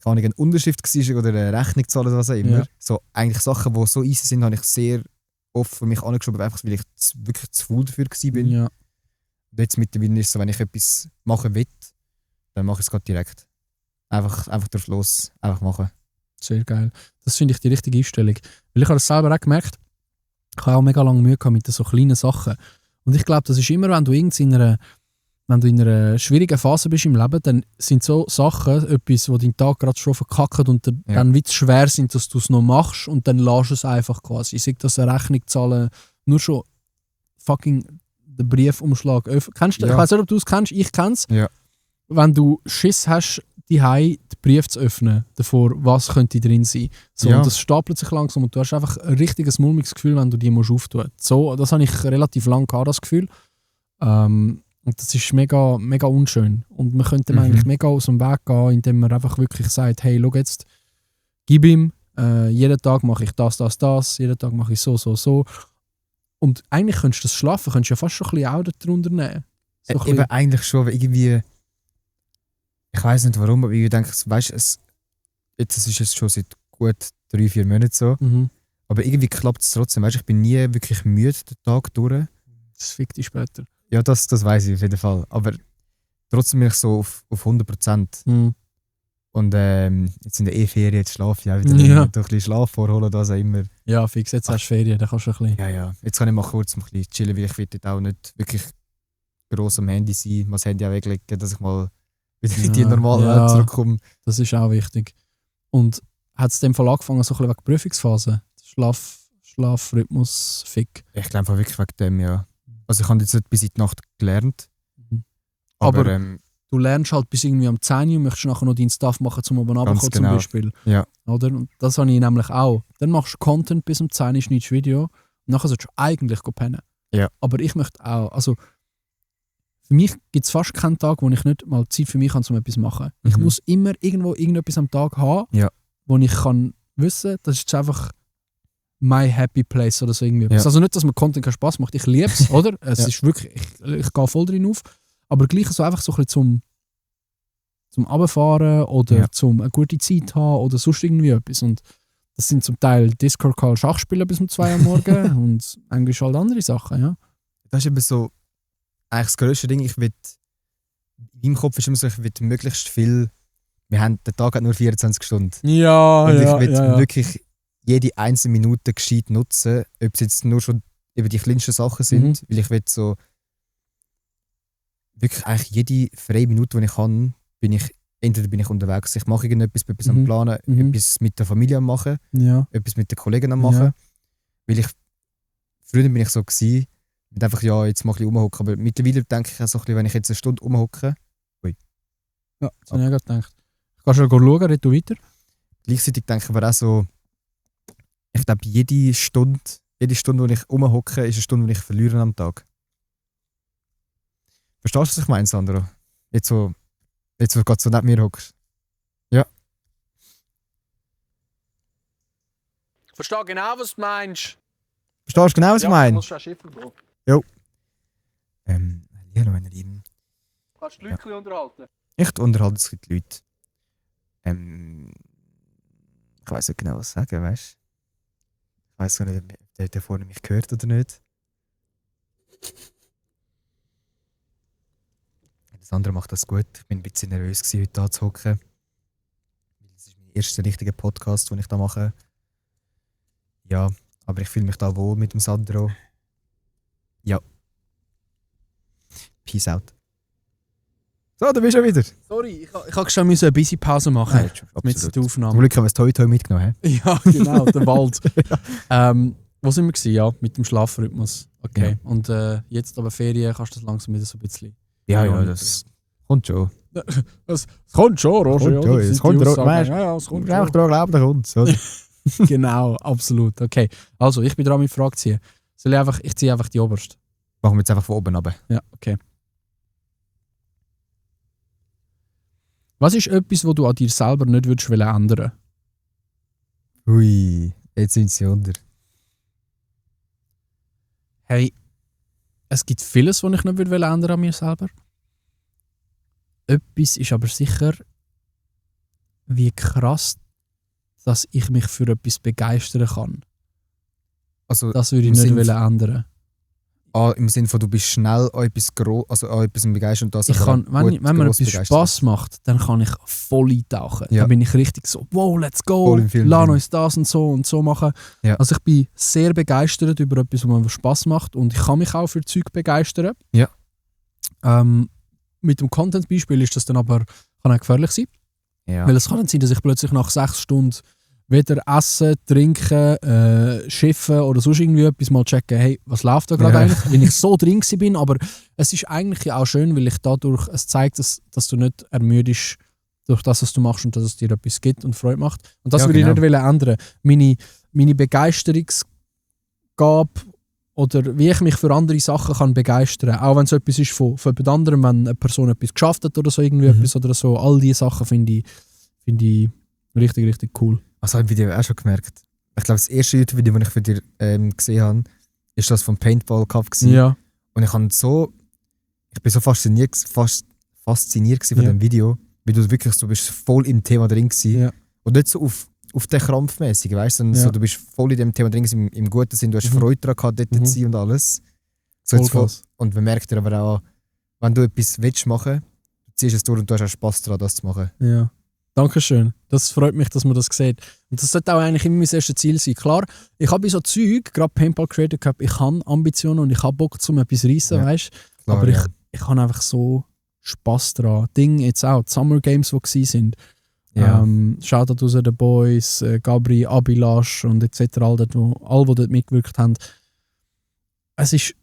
eine Unterschrift war oder eine Rechnung zahlen oder was auch immer. Ja. So, eigentlich Sachen, die so easy sind, habe ich sehr oft vor mich angeschoben, einfach weil ich wirklich zu faul dafür war. Ja. Und jetzt mittlerweile ist es so, wenn ich etwas machen will, dann mache ich es gerade direkt. Einfach drauf los, einfach machen. Sehr geil. Das finde ich die richtige Einstellung. Weil ich habe das selber auch gemerkt, ich habe auch mega lange Mühe gehabt mit so kleinen Sachen. Und ich glaube, das ist immer, wenn du in einer schwierigen Phase bist im Leben, dann sind so Sachen etwas, wo dein Tag gerade schon verkackt und dann wird es schwer sind, dass du es noch machst und dann lässt es einfach quasi. Ich sage, dass eine Rechnung zahlen, nur schon fucking den Briefumschlag öffnen. Kennst du? Ja. Ich weiß nicht, ob du es kennst, ich kenne es. Ja. Wenn du Schiss hast, die Briefe zu öffnen, davor, was könnte drin sein. So, Ja. und das stapelt sich langsam und du hast einfach ein richtiges mulmiges Gefühl, wenn du die musst auftun. So, das habe ich relativ lange gehabt, das Gefühl. Und das ist mega, mega unschön. Und man könnte dem eigentlich mega aus dem Weg gehen, indem man einfach wirklich sagt, hey, schau jetzt, gib ihm, jeden Tag mache ich das, jeden Tag mache ich so. Und eigentlich könntest du das Schlafen könntest du ja fast schon ein bisschen auch darunter nehmen. So ein Eben bisschen- eigentlich schon, aber irgendwie. Ich weiß nicht warum, aber ich denke, weißt du, es ist jetzt schon seit gut 3-4 Monaten so. Mhm. Aber irgendwie klappt es trotzdem. Weißt du, ich bin nie wirklich müde den Tag durch. Das fickt dich später. Ja, das weiß ich auf jeden Fall. Aber trotzdem bin ich so auf 100%. Mhm. Und jetzt in der E-Ferien, jetzt schlafe ich auch wieder. Ja. Durch ein bisschen Schlaf vorholen, das auch immer. Ja, fix, jetzt hast du Ferien, dann kannst du ein bisschen... Ja. Jetzt kann ich mal kurz ein bisschen chillen, weil ich will dort auch nicht wirklich gross am Handy sein, mal das Handy auch weglegen, dass ich mal wieder in die Ja, normale ja. Welt zurückkomme. Das ist auch wichtig. Und hat es in dem Fall angefangen, so ein bisschen wegen der Prüfungsphase? Schlafrhythmus, Fick. Ich glaube wirklich wegen dem, ja. Also ich habe jetzt nicht bis in die Nacht gelernt. Mhm. Aber, Aber du lernst halt bis irgendwie am 10 Uhr und möchtest nachher noch deinen Stuff machen, zum oben runterkommen genau. zum Beispiel. Ja. Oder? Und das habe ich nämlich auch. Dann machst du Content bis um 10 Uhr, schneidest Video und nachher solltest du eigentlich pennen. Ja. Aber ich möchte auch, also für mich gibt es fast keinen Tag, wo ich nicht mal Zeit für mich habe, um etwas zu machen. Ich muss immer irgendwo irgendetwas am Tag haben, Ja. wo ich kann wissen, das ist jetzt einfach my happy place oder so irgendwie. Ja. Also nicht, dass mir Content keinen Spaß macht, ich liebe es, oder? Es Ja. ist wirklich, ich gehe voll drin auf, aber gleich so einfach so ein bisschen zum Runterfahren oder Ja. zum eine gute Zeit haben oder sonst irgendwie etwas. Und das sind zum Teil Discord-Call Schachspielen bis um 2 Uhr am Morgen und eigentlich halt andere Sachen, ja. das ist eben so eigentlich das grösste Ding. In meinem Kopf ist immer so, ich will möglichst viel. Der Tag hat nur 24 Stunden. Ja, Und ich will wirklich jede einzelne Minute gescheit nutzen, ob es jetzt nur schon eben die kleinsten Sachen sind, weil ich will so wirklich eigentlich jede freie Minute, die ich kann, entweder bin ich unterwegs, ich mache irgendetwas, bin etwas am Mhm. Planen, Mhm. etwas mit der Familie am machen, Ja. etwas mit den Kollegen am machen. Ja. Weil früher bin ich so gewesen, mit einfach, ja, jetzt mal ein bisschen rumhocken, aber mittlerweile denke ich auch so ein bisschen, wenn ich jetzt eine Stunde rumhocke, Ja, das habe ich auch gedacht. Kannst du schauen, red du weiter? gleichzeitig denke ich aber auch so, ich glaube, jede Stunde, die ich rumhocke, ist eine Stunde, die ich verliere am Tag. Verstehst du, was ich meine, Sandro? Jetzt, wo du gerade so neben mir hockst. Ja. Ich verstehe genau, was du meinst. Verstehst du genau, was ich meine? musst du auch Schiffer, Bro. Hallo, meine Lieben. Kannst du die Leute unterhalten? Ich unterhalte jetzt die Leute. Ich weiß nicht genau, was sagen, weißt du? Ich weiß gar nicht, ob der vorne mich gehört oder nicht. Das andere macht das gut. Ich bin ein bisschen nervös gewesen, heute da zu hocken. Das ist mein erster richtiger Podcast, den ich da mache. Ja, aber ich fühle mich da wohl mit dem Sandro. Ja. Peace out. So, da bist du wieder. Sorry, ich habe schon eine busy Pause machen Nein, mit absolut. der Zum Aufnahme. Glück haben wir das Toi mitgenommen. He? Ja, genau, der Wald. Wo sind wir gewesen? Ja, mit dem Schlafrhythmus. Okay. Ja. Und jetzt aber Ferien kannst du das langsam wieder so ein bisschen... Ja, das kommt schon. Es kommt schon, Roger. Kommt schon, oder? es Das sind kommt die schon, Aussagen. weißt du. Ja, es kommt Ich einfach schon. daran glauben, da kommt's. Oder? Genau, absolut. Okay, also ich bin dran mit Frage ziehen. Ich ziehe einfach die oberste. Machen wir jetzt einfach von oben runter. Ja, okay. Was ist etwas, was du an dir selber nicht würdest ändern? Ui, jetzt sind sie unter. Hey, es gibt vieles, was ich nicht ändern würde an mir selber. Etwas ist aber sicher, wie krass, dass ich mich für etwas begeistern kann. Also, Das würde ich im nicht Sinn ändern. im Sinne von, du bist schnell an etwas an etwas begeistert und das Ich aber kann, auch wenn mir gross etwas begeistert Spass ist. macht, dann kann ich voll eintauchen. Ja. Dann bin ich richtig so, wow, let's go, Voll im Film lass drin. uns das und so machen. Ja. Also ich bin sehr begeistert über etwas, was mir Spass macht und ich kann mich auch für Zeug begeistern. Ja. Mit dem Content-Beispiel ist das dann aber kann auch gefährlich sein, Ja. weil es kann dann sein, dass ich plötzlich nach 6 Stunden weder essen, trinken, schiffen oder sonst irgendwie etwas mal checken, hey, was läuft da gerade Ja. eigentlich, wenn ich so drin bin, aber es ist eigentlich ja auch schön, weil ich dadurch, es zeigt, dass du nicht ermüdest durch das, was du machst und dass es dir etwas gibt und Freude macht. Und das Ja, würde ich genau. nicht ändern. Meine Begeisterungsgabe oder wie ich mich für andere Sachen kann begeistern, auch wenn es etwas ist von jemand anderem, wenn eine Person etwas geschafft hat oder so, irgendwie etwas oder so, all diese Sachen finde ich richtig, richtig cool. Also habe ich bei dir auch schon gemerkt. Ich glaube, das erste YouTube-Video, das ich für dich gesehen habe, ist das vom Paintball Cup gewesen. Ja. Und ich bin so fasziniert von Ja. dem Video, weil du wirklich so bist voll im Thema drin gewesen. Ja. Und nicht so auf den krampfmäßig, weißt du, sondern Ja. so, du bist voll in dem Thema drin gewesen, im guten Sinn, du hast Mhm. Freude daran gehabt, dort zu sein und alles. So jetzt Vollgas. und man merkt dir aber auch, wenn du etwas willst machen, du ziehst es durch und du hast auch Spass daran, das zu machen. Ja. Dankeschön. Das freut mich, dass man das sieht. Und das sollte auch eigentlich immer mein erstes Ziel sein. Klar, ich habe bei so Zeug, gerade Paintball Creator Cup, ich habe Ambitionen und ich habe Bock, zum etwas zu reissen, Ja. weißt du? Klar, Aber ja. ich habe einfach so Spass dran. Ding jetzt auch, die Summer Games, die gewesen sind. Ja. Shoutout raus den Boys, Gabri, Abilash und etc. All, die dort mitgewirkt haben. Ich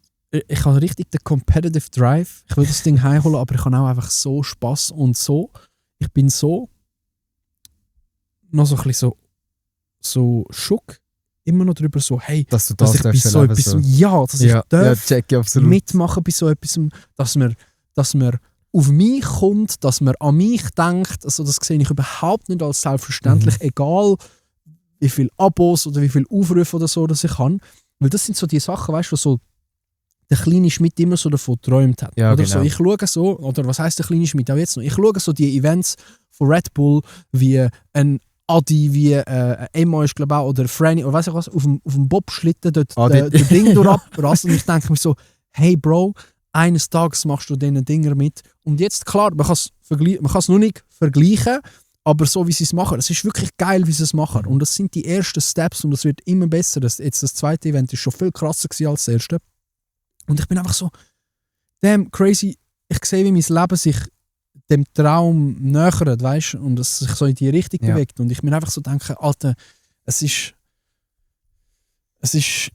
habe richtig den Competitive Drive. Ich will das Ding heimholen, aber ich habe auch einfach so Spass und so. Ich bin so noch so ein bisschen so schock immer noch darüber so, hey, dass du dass das ich bei darfst so erleben, etwas, so. ja, dass ich darf check ich absolut. mitmachen bei so etwas, dass man auf mich kommt, dass man an mich denkt, also das sehe ich überhaupt nicht als selbstverständlich, egal wie viele Abos oder wie viele Aufrufe oder so, dass ich habe, weil das sind so die Sachen, weißt du, so der kleine Schmidt immer so davon geträumt hat. Ja, oder genau. so, ich schaue so, oder was heisst der kleine Schmidt auch jetzt noch, ich schaue so die Events von Red Bull, wie ein Adi, wie Emma ist glaube ich auch, oder Franny, oder weiss ich was, auf dem Bobschlitten dort der Ding durchabrast und ich denke mir so, hey Bro, eines Tages machst du diesen Dinger mit. Und jetzt, klar, man kann es nur nicht vergleichen, aber so wie sie es machen, es ist wirklich geil, wie sie es machen. Und das sind die ersten Steps und es wird immer besser. Das zweite Event ist schon viel krasser gewesen als das erste. Und ich bin einfach so, damn, crazy, ich sehe, wie mein Leben sich dem Traum nähert, weißt du, und es sich so in die Richtung bewegt. Und ich mir einfach so denke, Alter, es ist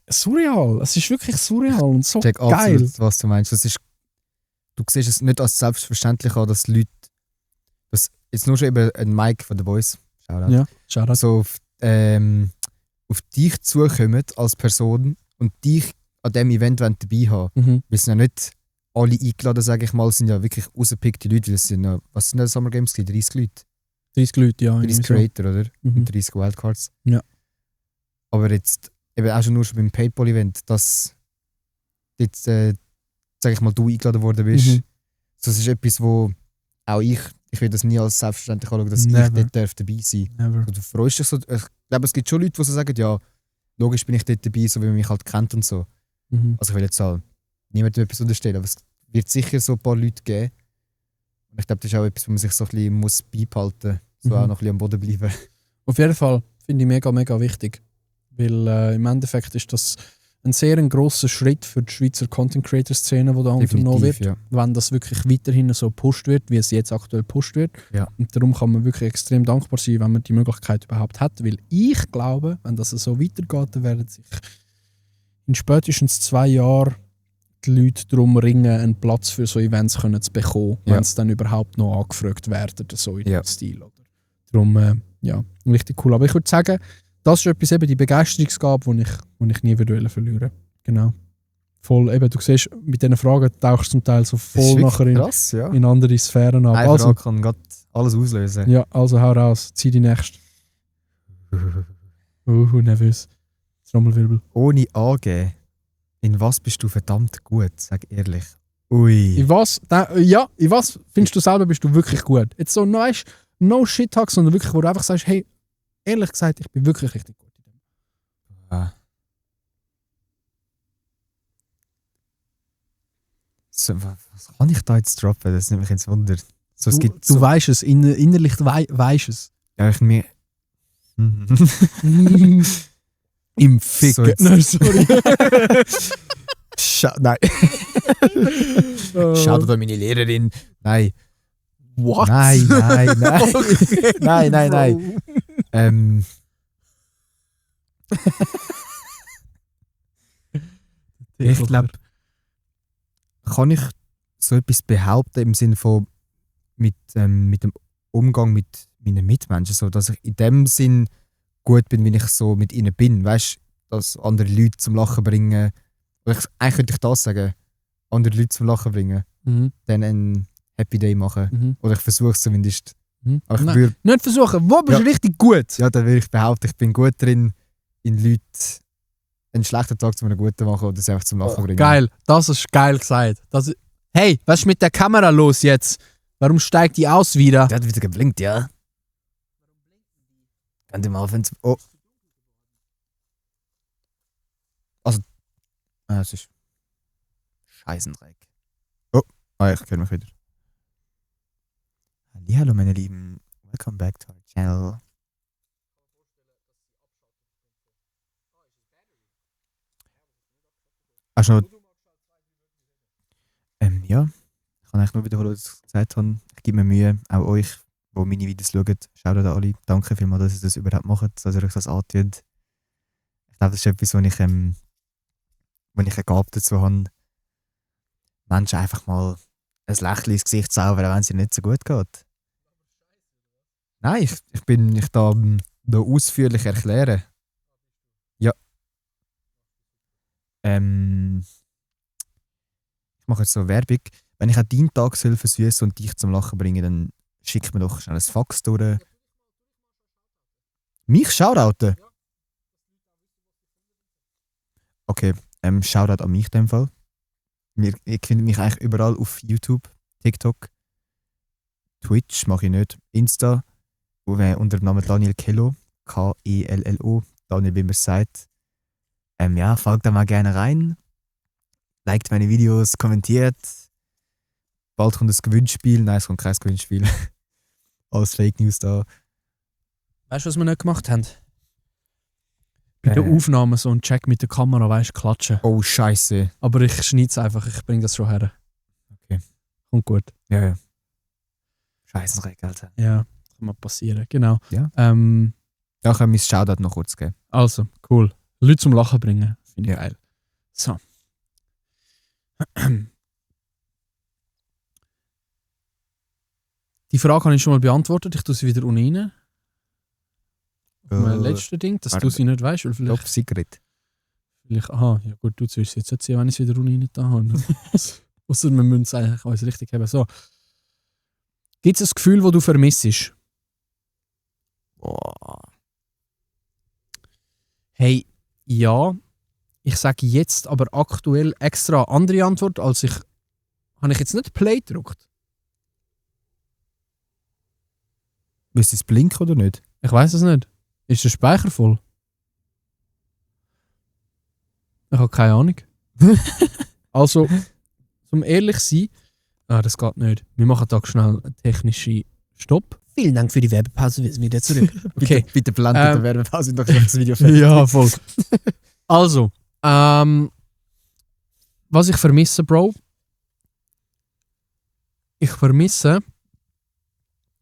surreal. Es ist wirklich surreal und so Check geil. absolut, was du meinst. Du siehst es nicht als selbstverständlich an, dass Leute, dass jetzt nur schon eben ein Mike von The Voice, Ja, Shoutout. so auf dich zukommen als Person und dich an diesem Event dabei haben. Mhm. Wir sind ja nicht alle eingeladen, sage ich mal, sind ja wirklich rausgepickte Leute, weil es sind ja, was sind das Summer Games? 30 Leute? 30 Leute, ja. 30 irgendwie so. Creator, oder? Mhm. Und 30 Wildcards. Ja. Aber jetzt, eben auch schon nur beim Paintball-Event, dass jetzt, sag ich mal, du eingeladen worden bist. Mhm. So, das ist etwas, wo auch ich will das nie als selbstverständlich anschauen, dass Never. ich dort dabei sein darf. Never. So, du freust dich so, ich glaube, es gibt schon Leute, die so sagen, ja, logisch bin ich dort dabei, so wie man mich halt kennt und so. Mhm. Also ich will jetzt auch niemandem etwas unterstellen, aber es wird sicher so ein paar Leute geben. Und ich glaube, das ist auch etwas, wo man sich so ein bisschen muss beibehalten muss, so auch noch ein bisschen am Boden bleiben. Auf jeden Fall finde ich mega, mega wichtig. Weil im Endeffekt ist das ein sehr grosser Schritt für die Schweizer Content-Creator-Szene, die da unternommen wird, ja. wenn das wirklich weiterhin so gepusht wird, wie es jetzt aktuell gepusht wird. Ja. Und darum kann man wirklich extrem dankbar sein, wenn man die Möglichkeit überhaupt hat. Weil ich glaube, wenn das so weitergeht, dann werden sich in spätestens 2 Jahren die Leute darum ringen, einen Platz für so Events können zu bekommen, Ja. wenn es dann überhaupt noch angefragt werden, so in Ja. dem Stil. Oder? Darum, ja, richtig cool. Aber ich würde sagen, das ist etwas, eben die Begeisterungsgabe, die ich nie verlieren. Genau. Voll, eben, du siehst, mit diesen Fragen tauchst du zum Teil so Das ist voll wirklich nachher krass, ja. in andere Sphären ab. Eine Also, Frage kann gerade alles auslösen. ja, also hau raus, zieh die nächste. Nervös. Trommelwirbel. Ohne angeben, in was bist du verdammt gut, sag ehrlich. Ui. In was findest du selber, bist du wirklich gut? Jetzt so, weißt, no shit talk, sondern wirklich, wo du einfach sagst, hey, ehrlich gesagt, ich bin wirklich richtig gut in dem. Ah. So, was kann ich da jetzt droppen? Das nimmt mich jetzt Wunder. So, es gibt Du so, weißt es, innerlich weisst es. ja, ich mir. Im Ficken. So jetzt- Nein, sorry. Nein. Schaut an meine Lehrerin. Nein. What? Nein. Okay, Nein. Bro. Ich glaube, kann ich so etwas behaupten im Sinne von mit dem Umgang mit meinen Mitmenschen, so, dass ich in dem Sinn gut bin, wenn ich so mit ihnen bin. Weißt du, dass andere Leute zum Lachen bringen. Eigentlich könnte ich das sagen. Andere Leute zum Lachen bringen. Dann einen Happy Day machen. Oder ich versuche es zumindest. Aber ich würde nicht versuchen, wo bist du richtig gut? Ja, dann würde ich behaupten, ich bin gut drin, in Leute einen schlechten Tag zu einem guten machen oder sie einfach zum Lachen bringen. Geil, das ist geil gesagt. Hey, was ist mit der Kamera los jetzt? Warum steigt die aus wieder? Der hat wieder geblinkt, ja. Könnt ihr mal auf ins... Oh. Also... es ist... Scheißendreck. Oh, ich höre mich wieder. Hallo meine Lieben. Welcome back to our channel. Ja. Ich kann eigentlich nur wiederholen, was ich gesagt habe. Ich gebe mir Mühe, auch euch, die meine Videos schauen. Schaut an alle. Danke vielmals, dass ihr das überhaupt macht, dass ihr euch das antut. Ich glaube, das ist etwas, wo ich eine Gabe dazu habe, Menschen einfach mal ein Lächeln ins Gesicht zu zaubern, wenn es ihnen nicht so gut geht. Nein, ich darf da ausführlich erklären. Ja. Ich mache jetzt so Werbung. Wenn ich auch deinen Tag versüßen und dich zum Lachen bringen, dann schick mir doch schnell ein Fax durch. Mich shoutouten? Okay, Shoutout an mich in dem Fall. Ihr findet mich eigentlich überall auf YouTube, TikTok, Twitch mache ich nicht, Insta, unter dem Namen Daniel Kello, K-E-L-L-O, Daniel, wie man es sagt. Folgt da mal gerne rein, liked meine Videos, kommentiert. Bald kommt das Gewinnspiel. Nein, es kommt kein Gewinnspiel. Alles Fake News da. Weißt du, was wir nicht gemacht haben? Bei der Aufnahme so einen Check mit der Kamera, weißt du, klatschen. Oh, Scheiße. Aber ich schneide es einfach, ich bringe das schon her. Okay. Kommt gut. Ja. Scheißenreck, Alter. Ja, kann mal passieren, genau. Ja. Ich kann mein Shoutout noch kurz geben. Also, cool. Leute zum Lachen bringen. Finde ich geil. So. Die Frage habe ich schon mal beantwortet. Ich tue sie wieder unten rein. Mein letztes Ding, dass du sie nicht weißt. Weil vielleicht, Top Secret. Aha, ja gut, du sollst es jetzt sehen, wenn ich es wieder unten rein da habe. Außer wir müssen es eigentlich alles richtig haben. So. Gibt es ein Gefühl, das du vermisst? Boah. Hey, ja. Ich sage jetzt aber aktuell extra andere Antwort, als ich... Habe ich jetzt nicht Play gedrückt? Willst du es blinken oder nicht? Ich weiß es nicht. Ist der Speicher voll? Ich habe keine Ahnung. Also, zum ehrlich sein, das geht nicht. Wir machen da schnell einen technischen Stopp. Vielen Dank für die Werbepause, wir sind wieder zurück. Okay. bitte blendet die Werbepause noch das Video fertig. Ja, voll. Also, was ich vermisse, Bro. Ich vermisse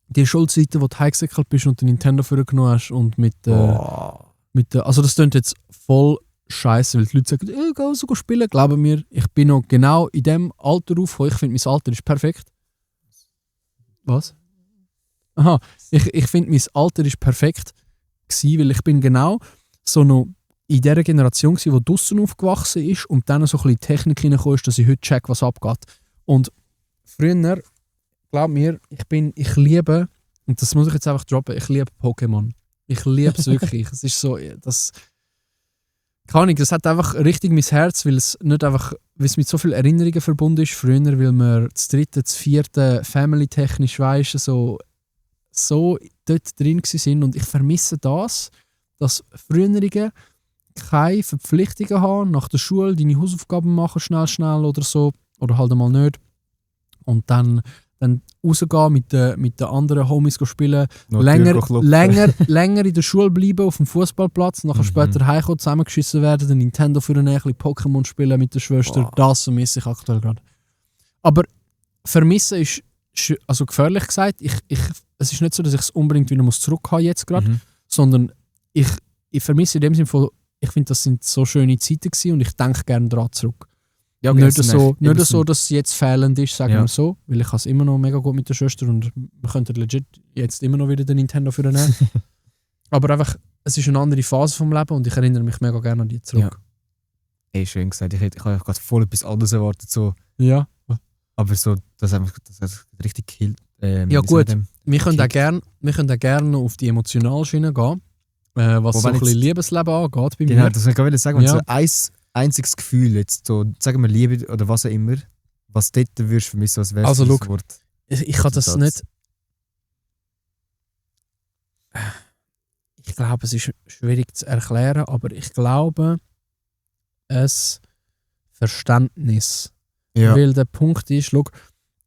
die Schulzeiten, wo du heimgesäckelt bist und den Nintendo vorgenommen hast und mit also das klingt jetzt voll scheiße, weil die Leute sagen, geh so spielen. Glauben mir, ich bin noch genau in dem Alter aufgekommen. Ich finde, mein Alter ist perfekt. Was? Aha, ich finde, mein Alter ist perfekt gewesen, weil ich bin genau so noch in dieser Generation gewesen, die draussen aufgewachsen ist und dann so ein bisschen Technik reingekommen ist, dass ich heute check, was abgeht. Und früher, glaub mir, ich liebe, und das muss ich jetzt einfach droppen, ich liebe Pokémon. Ich liebe es wirklich. Es ist so, das hat einfach richtig mein Herz, weil es nicht einfach, weil es mit so vielen Erinnerungen verbunden ist. Früher, weil wir das dritte, das vierte, family-technisch, weißt, so dort drin sind. Und ich vermisse das, dass Frühere keine Verpflichtungen haben, nach der Schule deine Hausaufgaben machen, schnell oder so, oder halt einmal nicht. Und dann rausgehen mit den anderen Homies spielen, länger in der Schule bleiben, auf dem Fußballplatz, nachher später heimkommen, zusammengeschissen werden, den Nintendo für ein bisschen Pokémon spielen mit der Schwester. Wow. Das vermisse ich aktuell gerade. Aber vermissen ist also gefährlich gesagt. Es ist nicht so, dass ich es unbedingt wieder zurückhaben jetzt gerade, sondern ich vermisse in dem Sinne von, ich finde, das sind so schöne Zeiten gewesen und ich denke gerne daran zurück. Ja, nicht also so, eben nicht so, dass es jetzt fehlend ist, sagen wir so, weil ich habe es immer noch mega gut mit der Schwester und wir könnten legit jetzt immer noch wieder den Nintendo für nehmen. Aber einfach, es ist eine andere Phase vom Leben und ich erinnere mich mega gerne an die zurück. Ja. Schön gesagt. Ich habe gerade voll etwas anderes erwartet. So. Ja. Aber so, das hat richtig gekillt. Ja gut, wir können auch gerne auf die Emotionalschiene gehen, was so ein bisschen Liebesleben angeht bei mir. Genau, das wollte ich sagen. Wenn so ein einziges Gefühl, jetzt so, sagen wir Liebe oder was auch immer, was dort würdest du vermissen, was wäre also, das Wort? Ich kann das nicht... Ich glaube, es ist schwierig zu erklären, aber ich glaube, ein Verständnis. Ja. Weil der Punkt ist, schau,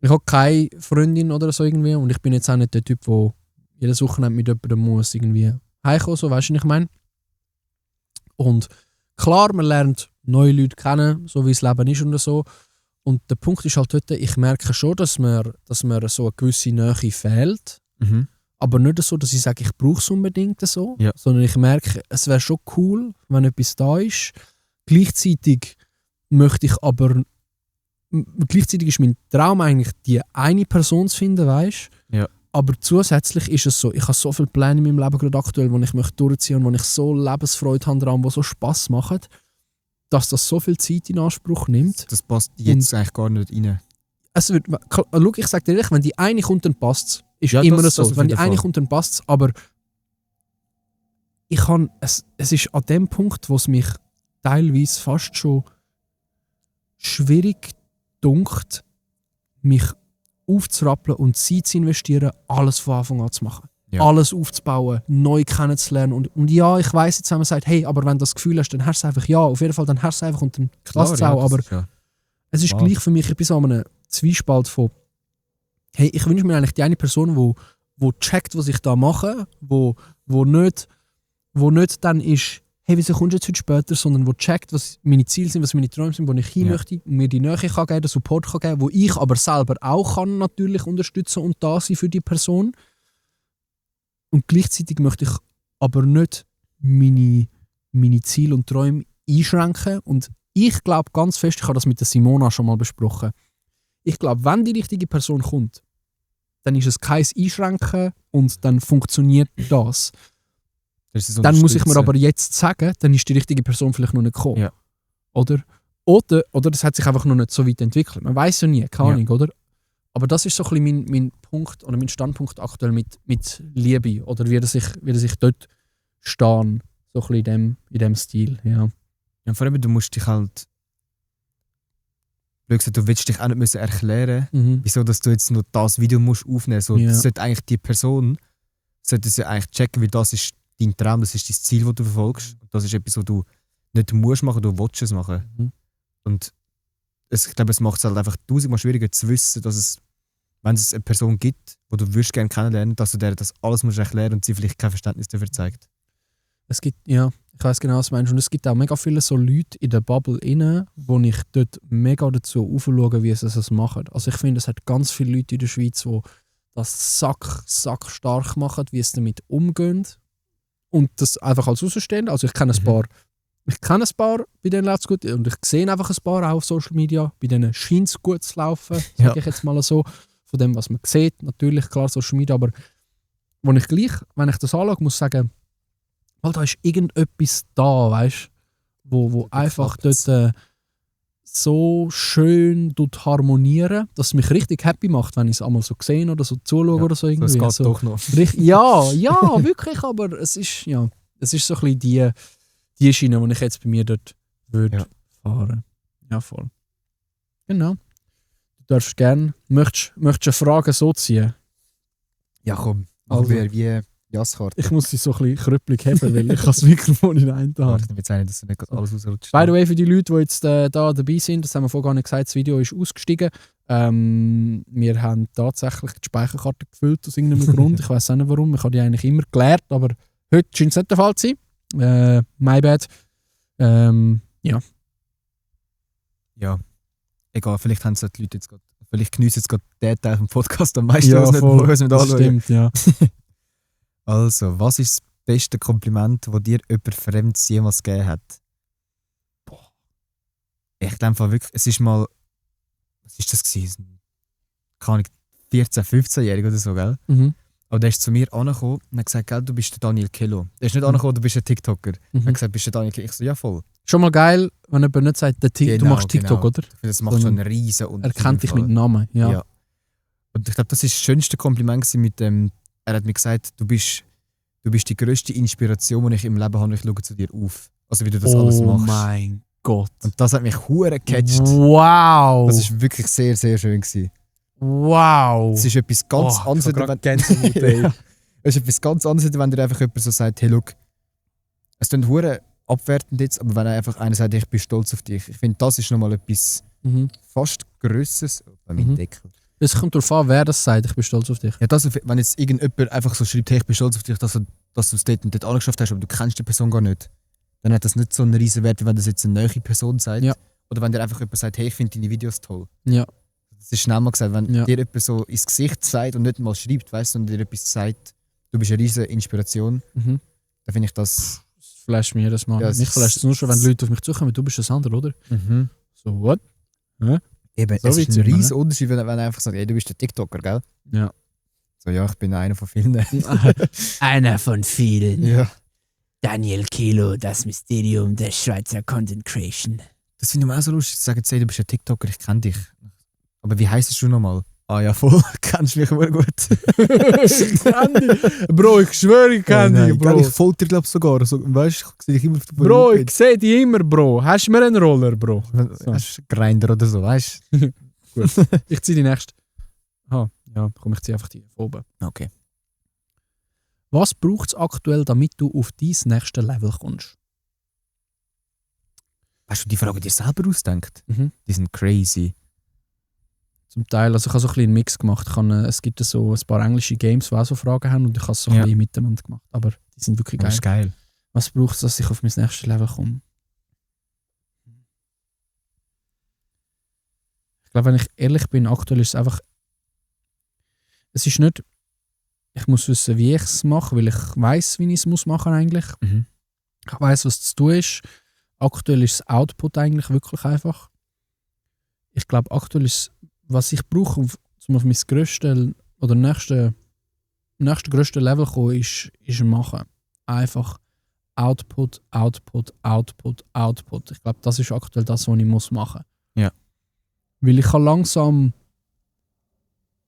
ich habe keine Freundin oder so irgendwie und ich bin jetzt auch nicht der Typ, der jedes Wochenende mit jemandem muss irgendwie heimkommen, so, weißt du, was ich meine? Und klar, man lernt neue Leute kennen, so wie das Leben ist und so. Und der Punkt ist halt dort, ich merke schon, dass mir so eine gewisse Nähe fehlt. Mhm. Aber nicht so, dass ich sage, ich brauche es unbedingt so, sondern ich merke, es wäre schon cool, wenn etwas da ist. Gleichzeitig möchte ich aber, gleichzeitig ist mein Traum eigentlich, die eine Person zu finden, weißt du? Ja. Aber zusätzlich ist es so, ich habe so viele Pläne in meinem Leben gerade aktuell, die ich möchte durchziehen und wo ich so Lebensfreude habe daran, die so Spass machen, dass das so viel Zeit in Anspruch nimmt. Das passt jetzt eigentlich gar nicht rein. Es wird, schau, ich sage dir ehrlich, wenn die eine kommt, dann passt es. Ist ja, immer das, so. das wenn die eine kommt, dann passt es. Aber es ist an dem Punkt, wo es mich teilweise fast schon schwierig dunkt, mich aufzurappeln und Zeit zu investieren, alles von Anfang an zu machen. Ja. Alles aufzubauen, neu kennenzulernen. Und ja, ich weiss jetzt, wenn man sagt, hey, aber wenn du das Gefühl hast, dann hast du es einfach, ja, auf jeden Fall, dann hast du es einfach und dann passt es auch. Aber es ist gleich für mich, ich bin so an einem Zwiespalt von, hey, ich wünsche mir eigentlich die eine Person, wo checkt, was ich da mache, wo nicht dann ist, hey, wieso kommst du jetzt heute später, sondern wo checkt, was meine Ziele sind, was meine Träume sind, wo ich hin möchte und mir die Nähe kann geben, den Support kann geben, wo ich aber selber auch kann natürlich unterstützen und da sein für die Person. Und gleichzeitig möchte ich aber nicht meine Ziele und Träume einschränken. Und ich glaube ganz fest, ich habe das mit der Simona schon mal besprochen, ich glaube, wenn die richtige Person kommt, dann ist es kein Einschränken und dann funktioniert das. Dann muss ich mir aber jetzt sagen, dann ist die richtige Person vielleicht noch nicht gekommen. Ja. Oder das hat sich einfach noch nicht so weit entwickelt. Man weiß ja nie, keine Ahnung, oder? Aber das ist so ein bisschen mein Punkt oder mein Standpunkt aktuell mit Liebe oder wie sich dort stehen, so ein bisschen in dem Stil. Ja. Ja, vor allem, du musst dich halt du willst dich auch nicht müssen erklären, wieso dass du jetzt nur das Video musst aufnehmen musst. So, das sollte eigentlich die Person sollte ja eigentlich checken, weil das ist dein Traum, das ist dein Ziel, das du verfolgst. Das ist etwas, was du nicht musst machen, du willst es machen. Und ich glaube, es macht es halt einfach tausendmal schwieriger zu wissen, dass es, wenn es eine Person gibt, die du würdest gerne kennenlernen, dass du der das alles musst erklären und sie vielleicht kein Verständnis dafür zeigt. Es gibt, ja, ich weiss genau, was du meinst. Und es gibt auch mega viele so Leute in der Bubble inne, wo ich dort mega dazu aufschaue, wie sie das machen. Also ich finde, es hat ganz viele Leute in der Schweiz, die das sackstark machen, wie sie damit umgehen. Und das einfach als rausstehen. Also ich kenne ein paar, bei denen läuft es gut. Und ich sehe einfach ein paar auch auf Social Media. Bei denen scheint es gut zu laufen, sage ich jetzt mal so. Von dem, was man sieht, natürlich, klar, Social Media. Aber wo ich gleich, wenn ich das anschaue, muss sagen, da ist irgendetwas da, weißt du, wo einfach dort so schön harmonieren, dass es mich richtig happy macht, wenn ich es einmal so sehe oder so zuschaue oder so irgendwie. Das geht doch noch. Ja, wirklich, aber es ist so ein bisschen die Schiene, die ich jetzt bei mir dort würde fahren. Ja, voll. Genau. Du darfst gerne, möchtest du eine Frage so ziehen? Ja, komm. Also, wie Jasskarte. Ich muss sie so ein bisschen krüppelig haben, weil ich das Mikrofon in der Hand habe. Ich will jetzt nicht, dass du nicht alles ausrutscht. By the way, für die Leute, die jetzt da dabei sind, das haben wir vorher gar nicht gesagt, das Video ist ausgestiegen. Wir haben tatsächlich die Speicherkarte gefüllt aus irgendeinem Grund. Ich weiß auch nicht warum. Ich habe die eigentlich immer gelehrt, aber heute scheint es nicht der Fall zu sein. My bad. Ja. Ja. Egal, vielleicht haben die Leute jetzt gerade, vielleicht geniessen jetzt gerade den Teil vom Podcast am meisten, ja, was nicht das stimmt, ja. Also, was ist das beste Kompliment, das dir jemand Fremdes jemals gegeben hat? Ich glaube wirklich, es ist mal, was ist das gewesen? Keine Ahnung, 14-, 15-Jährig oder so, gell? Mhm. Aber der ist zu mir angekommen und hat gesagt, gell, du bist der Daniel Kello. Der ist nicht angekommen, du bist ein TikToker. Er hat gesagt, bist du der Daniel Kello? Ich so, ja voll. Schon mal geil, wenn jemand nicht sagt, du machst TikTok, oder? Das macht schon einen riesen Unterschied. Er kennt dich mit Namen, ja. Und ich glaube, das ist das schönste Kompliment gewesen mit dem, er hat mir gesagt, du bist die grösste Inspiration, die ich im Leben habe, ich schaue zu dir auf. Also wie du das alles machst. Oh mein Gott. Und das hat mich hure gecatcht. Wow. Das ist wirklich sehr, sehr schön gewesen. Wow. Es ist etwas ganz anderes, es ist etwas ganz anderes, wenn dir einfach jemand so sagt, hey, look, es klingt hure abwertend jetzt, aber wenn einfach einer sagt, ich bin stolz auf dich. Ich finde, das ist nochmal etwas fast Grösseres. Bei meinem Deckel. Es kommt darauf an, wer das sagt, ich bin stolz auf dich. Ja, das, wenn jetzt irgendjemand einfach so schreibt, hey, ich bin stolz auf dich, dass du das dort und dort angeschafft hast, aber du kennst die Person gar nicht, dann hat das nicht so einen riesen Wert, wie wenn das jetzt eine neue Person sagt. Ja. Oder wenn dir einfach jemand sagt, hey, ich finde deine Videos toll. Ja. Das ist schnell mal gesagt, wenn dir jemand so ins Gesicht sagt und nicht mal schreibt, weißt du, und dir etwas sagt, du bist eine riesige Inspiration, dann finde ich das... Das flasht mich jedes Mal. Ja, mich flasht es nur schon, wenn Leute auf mich zukommen, du bist ein anderer, oder? So, what? Eben, so es ist ein riesen Unterschied, wenn er einfach sagt, hey, du bist der TikToker, gell? Ja. So, ja, ich bin einer von vielen. Einer von vielen. Ja. Daniel Kello, das Mysterium der Schweizer Content Creation. Das finde ich auch so lustig, zu sagen, du bist ein TikToker, ich kenne dich. Aber wie heisst du nochmal? Ah ja, voll, kennst mich immer gut. Bro, ich schwöre, ich kenne dich, Bro. Ich folge dir, glaube ich, sogar. So, weißt, ich sehe dich immer auf der Bro, ich sehe dich immer, Bro. Hast du mir einen Roller, Bro? So. Hast du einen Grinder oder so, weißt du? Gut, ich ziehe die nächste. Ja, komm, ich ziehe einfach die von oben. Okay. Was braucht es aktuell, damit du auf dein nächstes Level kommst? Hast du die Frage dir selber ausgedacht? Die sind crazy. Zum Teil, also ich habe so ein bisschen einen Mix gemacht. Es gibt so ein paar englische Games, die auch so Fragen haben und ich habe es so ein bisschen miteinander gemacht. Aber die sind wirklich geil. Das ist geil. Was braucht es, dass ich auf mein nächstes Level komme? Ich glaube, wenn ich ehrlich bin, aktuell ist es einfach... Es ist nicht... Ich muss wissen, wie ich es mache, weil ich weiss, wie ich es machen muss eigentlich. Ich weiss, was zu tun ist. Aktuell ist das Output eigentlich wirklich einfach. Ich glaube, aktuell ist was ich brauche, um auf mein grösstes oder nächste grösste Level zu kommen, ist machen. Einfach Output. Ich glaube, das ist aktuell das, was ich machen muss. Ja. Weil ich habe langsam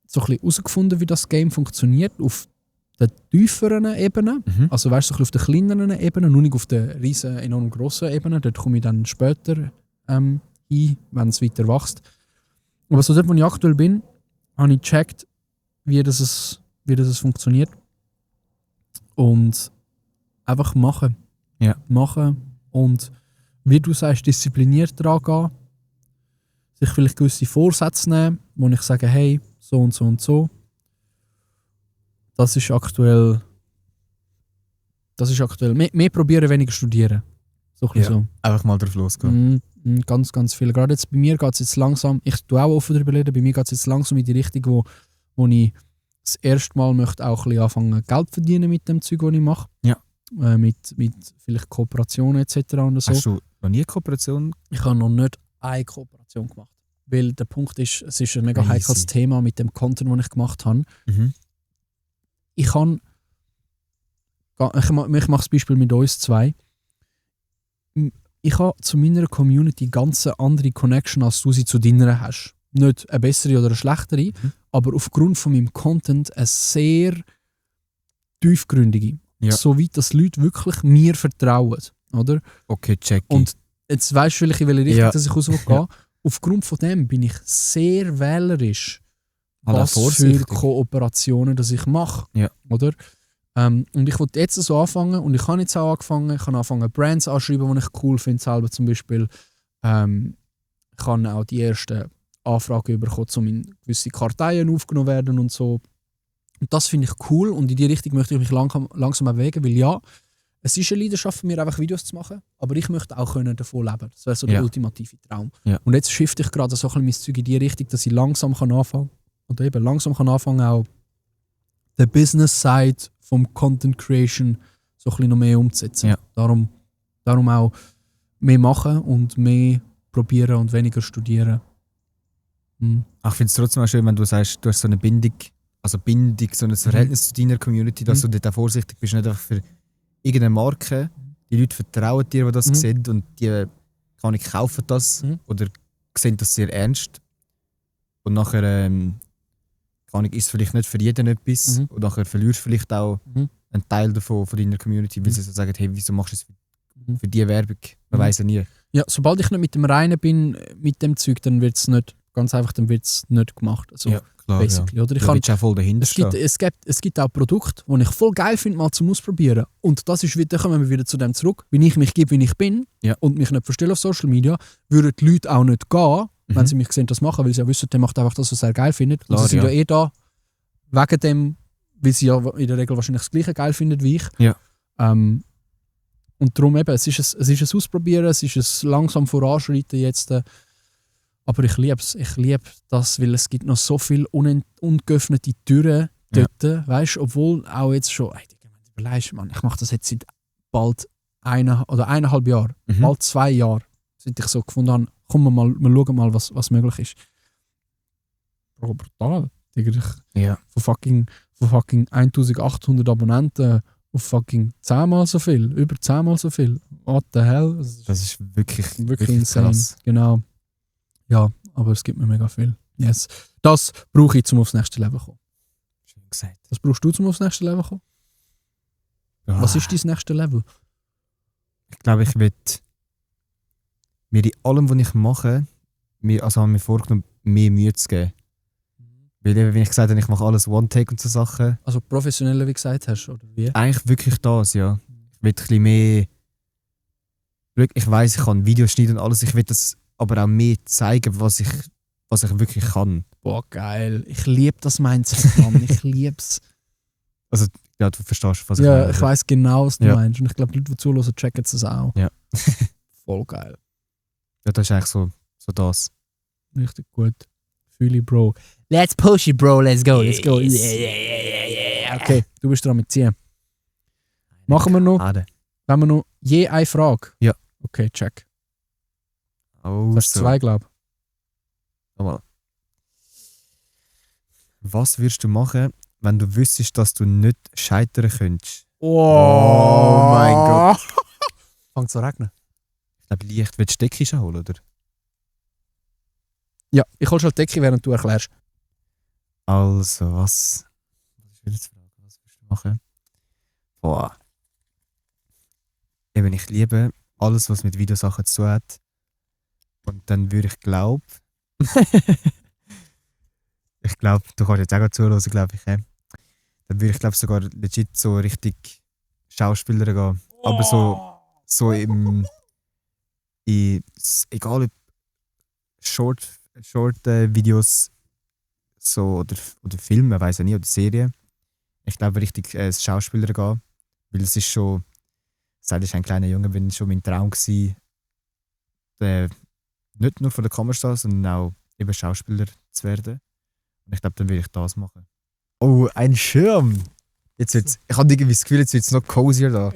so ein bisschen herausgefunden, wie das Game funktioniert, auf den tieferen Ebenen. Also weißt du, so ein bisschen auf den kleineren Ebenen, nur nicht auf den riesen, enorm grossen Ebenen. Dort komme ich dann später hin, wenn es weiter wächst. Aber so dort, wo ich aktuell bin, habe ich gecheckt, wie das funktioniert. Und einfach machen. Ja. Machen und, wie du sagst, diszipliniert dran gehen. Sich vielleicht gewisse Vorsätze nehmen, wo ich sage, hey, so und so und so. Das ist aktuell. Mehr probieren, weniger studieren. So ein bisschen so. Einfach mal drauf losgehen. Ganz, ganz viel. Gerade jetzt bei mir geht es jetzt langsam, ich tue auch offen darüber reden, bei mir geht es jetzt langsam in die Richtung, wo ich das erste Mal möchte auch ein bisschen anfangen Geld verdienen mit dem Zeug, das ich mache. Ja. Mit vielleicht Kooperationen etc. und so. Hast du noch nie Kooperation? Ich habe noch nicht eine Kooperation gemacht. Weil der Punkt ist, es ist ein mega heikles Thema mit dem Content, den ich gemacht habe. Ich mache das Beispiel mit uns zwei. Ich habe zu meiner Community ganz andere Connection, als du sie zu deiner hast. Nicht eine bessere oder eine schlechtere, aber aufgrund von meinem Content eine sehr tiefgründige. Ja. So weit, dass Leute wirklich mir vertrauen. Oder? Okay, check. Und jetzt weißt du vielleicht, in welche Richtung dass ich raus will gehen. Aufgrund von dem bin ich sehr wählerisch, was für Kooperationen das ich mache. Ja. Oder? Und ich wollte jetzt so anfangen und ich habe jetzt auch angefangen. Ich kann anfangen Brands anschreiben, die ich cool finde selber zum Beispiel. Ich habe auch die ersten Anfragen bekommen, um in gewisse Karteien aufgenommen werden und so. Und das finde ich cool und in die Richtung möchte ich mich langsam bewegen, weil ja, es ist eine Leidenschaft für mich, einfach Videos zu machen, aber ich möchte auch davon leben. Das wäre so der ultimative Traum. Ja. Und jetzt shifte ich gerade so ein bisschen mein Zeug in die Richtung, dass ich langsam anfangen kann, auch den Business-Side vom Content Creation so ein bisschen noch mehr umzusetzen. Ja. Darum auch mehr machen und mehr probieren und weniger studieren. Ich finde es trotzdem auch schön, wenn du sagst, du hast so eine Bindung, so ein Verhältnis zu deiner Community, dass du dort auch vorsichtig bist, nicht einfach für irgendeine Marke. Die Leute vertrauen dir, die das sehen und die kaufen das oder sehen das sehr ernst. Und nachher ist es vielleicht nicht für jeden etwas und nachher verlierst du vielleicht auch einen Teil davon von deiner Community, weil sie so sagen, hey, wieso machst du es für diese Werbung? Man weiß ja nie. Ja, sobald ich nicht mit dem Reinen bin, mit dem Zeug, dann wird es nicht, ganz einfach, dann wird es nicht gemacht. Also, ja, klar, basically. Ja. Oder ich da willst du auch voll dahinter es gibt auch Produkte, die ich voll geil finde, mal zum Ausprobieren. Und das ist wieder, kommen wir wieder zu dem zurück. Wenn ich mich gebe, wie ich bin und mich nicht verstelle auf Social Media, würden die Leute auch nicht gehen, wenn sie mich sehen, das machen, weil sie ja wissen, der macht einfach das, was er geil findet. Klar, und sie sind ja da wegen dem, weil sie ja in der Regel wahrscheinlich das Gleiche geil finden wie ich. Ja. Und darum eben, es ist ein Ausprobieren, es ist ein langsam Voranschreiten jetzt. Aber ich liebe es. Ich liebe das, weil es gibt noch so viele ungeöffnete Türen dort. Weißt du, obwohl auch jetzt schon, überlegst, Mann, ich mache das jetzt seit bald 1,5 Jahren, bald 2 Jahren, seit ich so gefunden habe, komm, wir schauen mal, was möglich ist. Bro, brutal. Von fucking 1800 Abonnenten auf fucking 10-mal so viel, über 10-mal so viel. What the hell? Das ist wirklich insane. Krass. Genau. Ja, aber es gibt mir mega viel. Yes. Das brauche ich, um aufs nächste Level zu kommen. Schön gesagt. Was brauchst du, um aufs nächste Level zu kommen? Ja. Was ist dein nächste Level? Ich glaube, ich will mir in allem, was ich mache, habe mir vorgenommen, mehr Mühe zu geben. Weil eben, wenn ich gesagt habe, ich mache alles One-Take und so Sachen. Also professioneller, wie gesagt hast, oder wie? Eigentlich wirklich das, ja. Ich will ein bisschen mehr... Ich weiss, ich kann Videos schneiden und alles. Ich will das aber auch mehr zeigen, was ich wirklich kann. Boah, geil. Ich liebe das Mindset, Mann. Ich liebe es. Also, ja, du verstehst, was ich meine. Ja, ich weiss genau, was du meinst. Und ich glaube, die Leute, die zuhören, checken es auch. Ja. Voll geil. Ja, das ist eigentlich so das. Richtig gut. Fühle ich, Bro. Let's push it, bro. Let's go. Let's go. Okay, du bist dran mit ziehen. Machen wir noch. Haben wir noch je eine Frage? Ja. Okay, check. Oh, das ist 2, glaube ich. Was würdest du machen, wenn du wüsstest, dass du nicht scheitern könntest? Oh mein Gott. Fängt es an regnen? Ich glaube, Licht. Willst du die Decke holen, oder? Ja, ich hole schon die Decke, während du erklärst. Also, was würdest du machen? Boah. Eben, ich liebe alles, was mit Videosachen zu tun hat. Und dann würde ich glauben... ich glaube, du kannst jetzt auch zuhören, glaube ich. Dann würde ich glaube sogar legit so richtig Schauspieler gehen. Aber so egal ob Short Videos so, oder Filme, weiß ich nicht, oder Serien. Ich glaube richtig Schauspieler gehen. Weil es ist schon... Seit ich ein kleiner Junge bin, schon mein Traum gewesen, nicht nur vor der Kamera stehen, sondern auch eben Schauspieler zu werden. Und ich glaube, dann will ich das machen. Oh, ein Schirm! Ich habe irgendwie das Gefühl, jetzt wird es noch cozier da.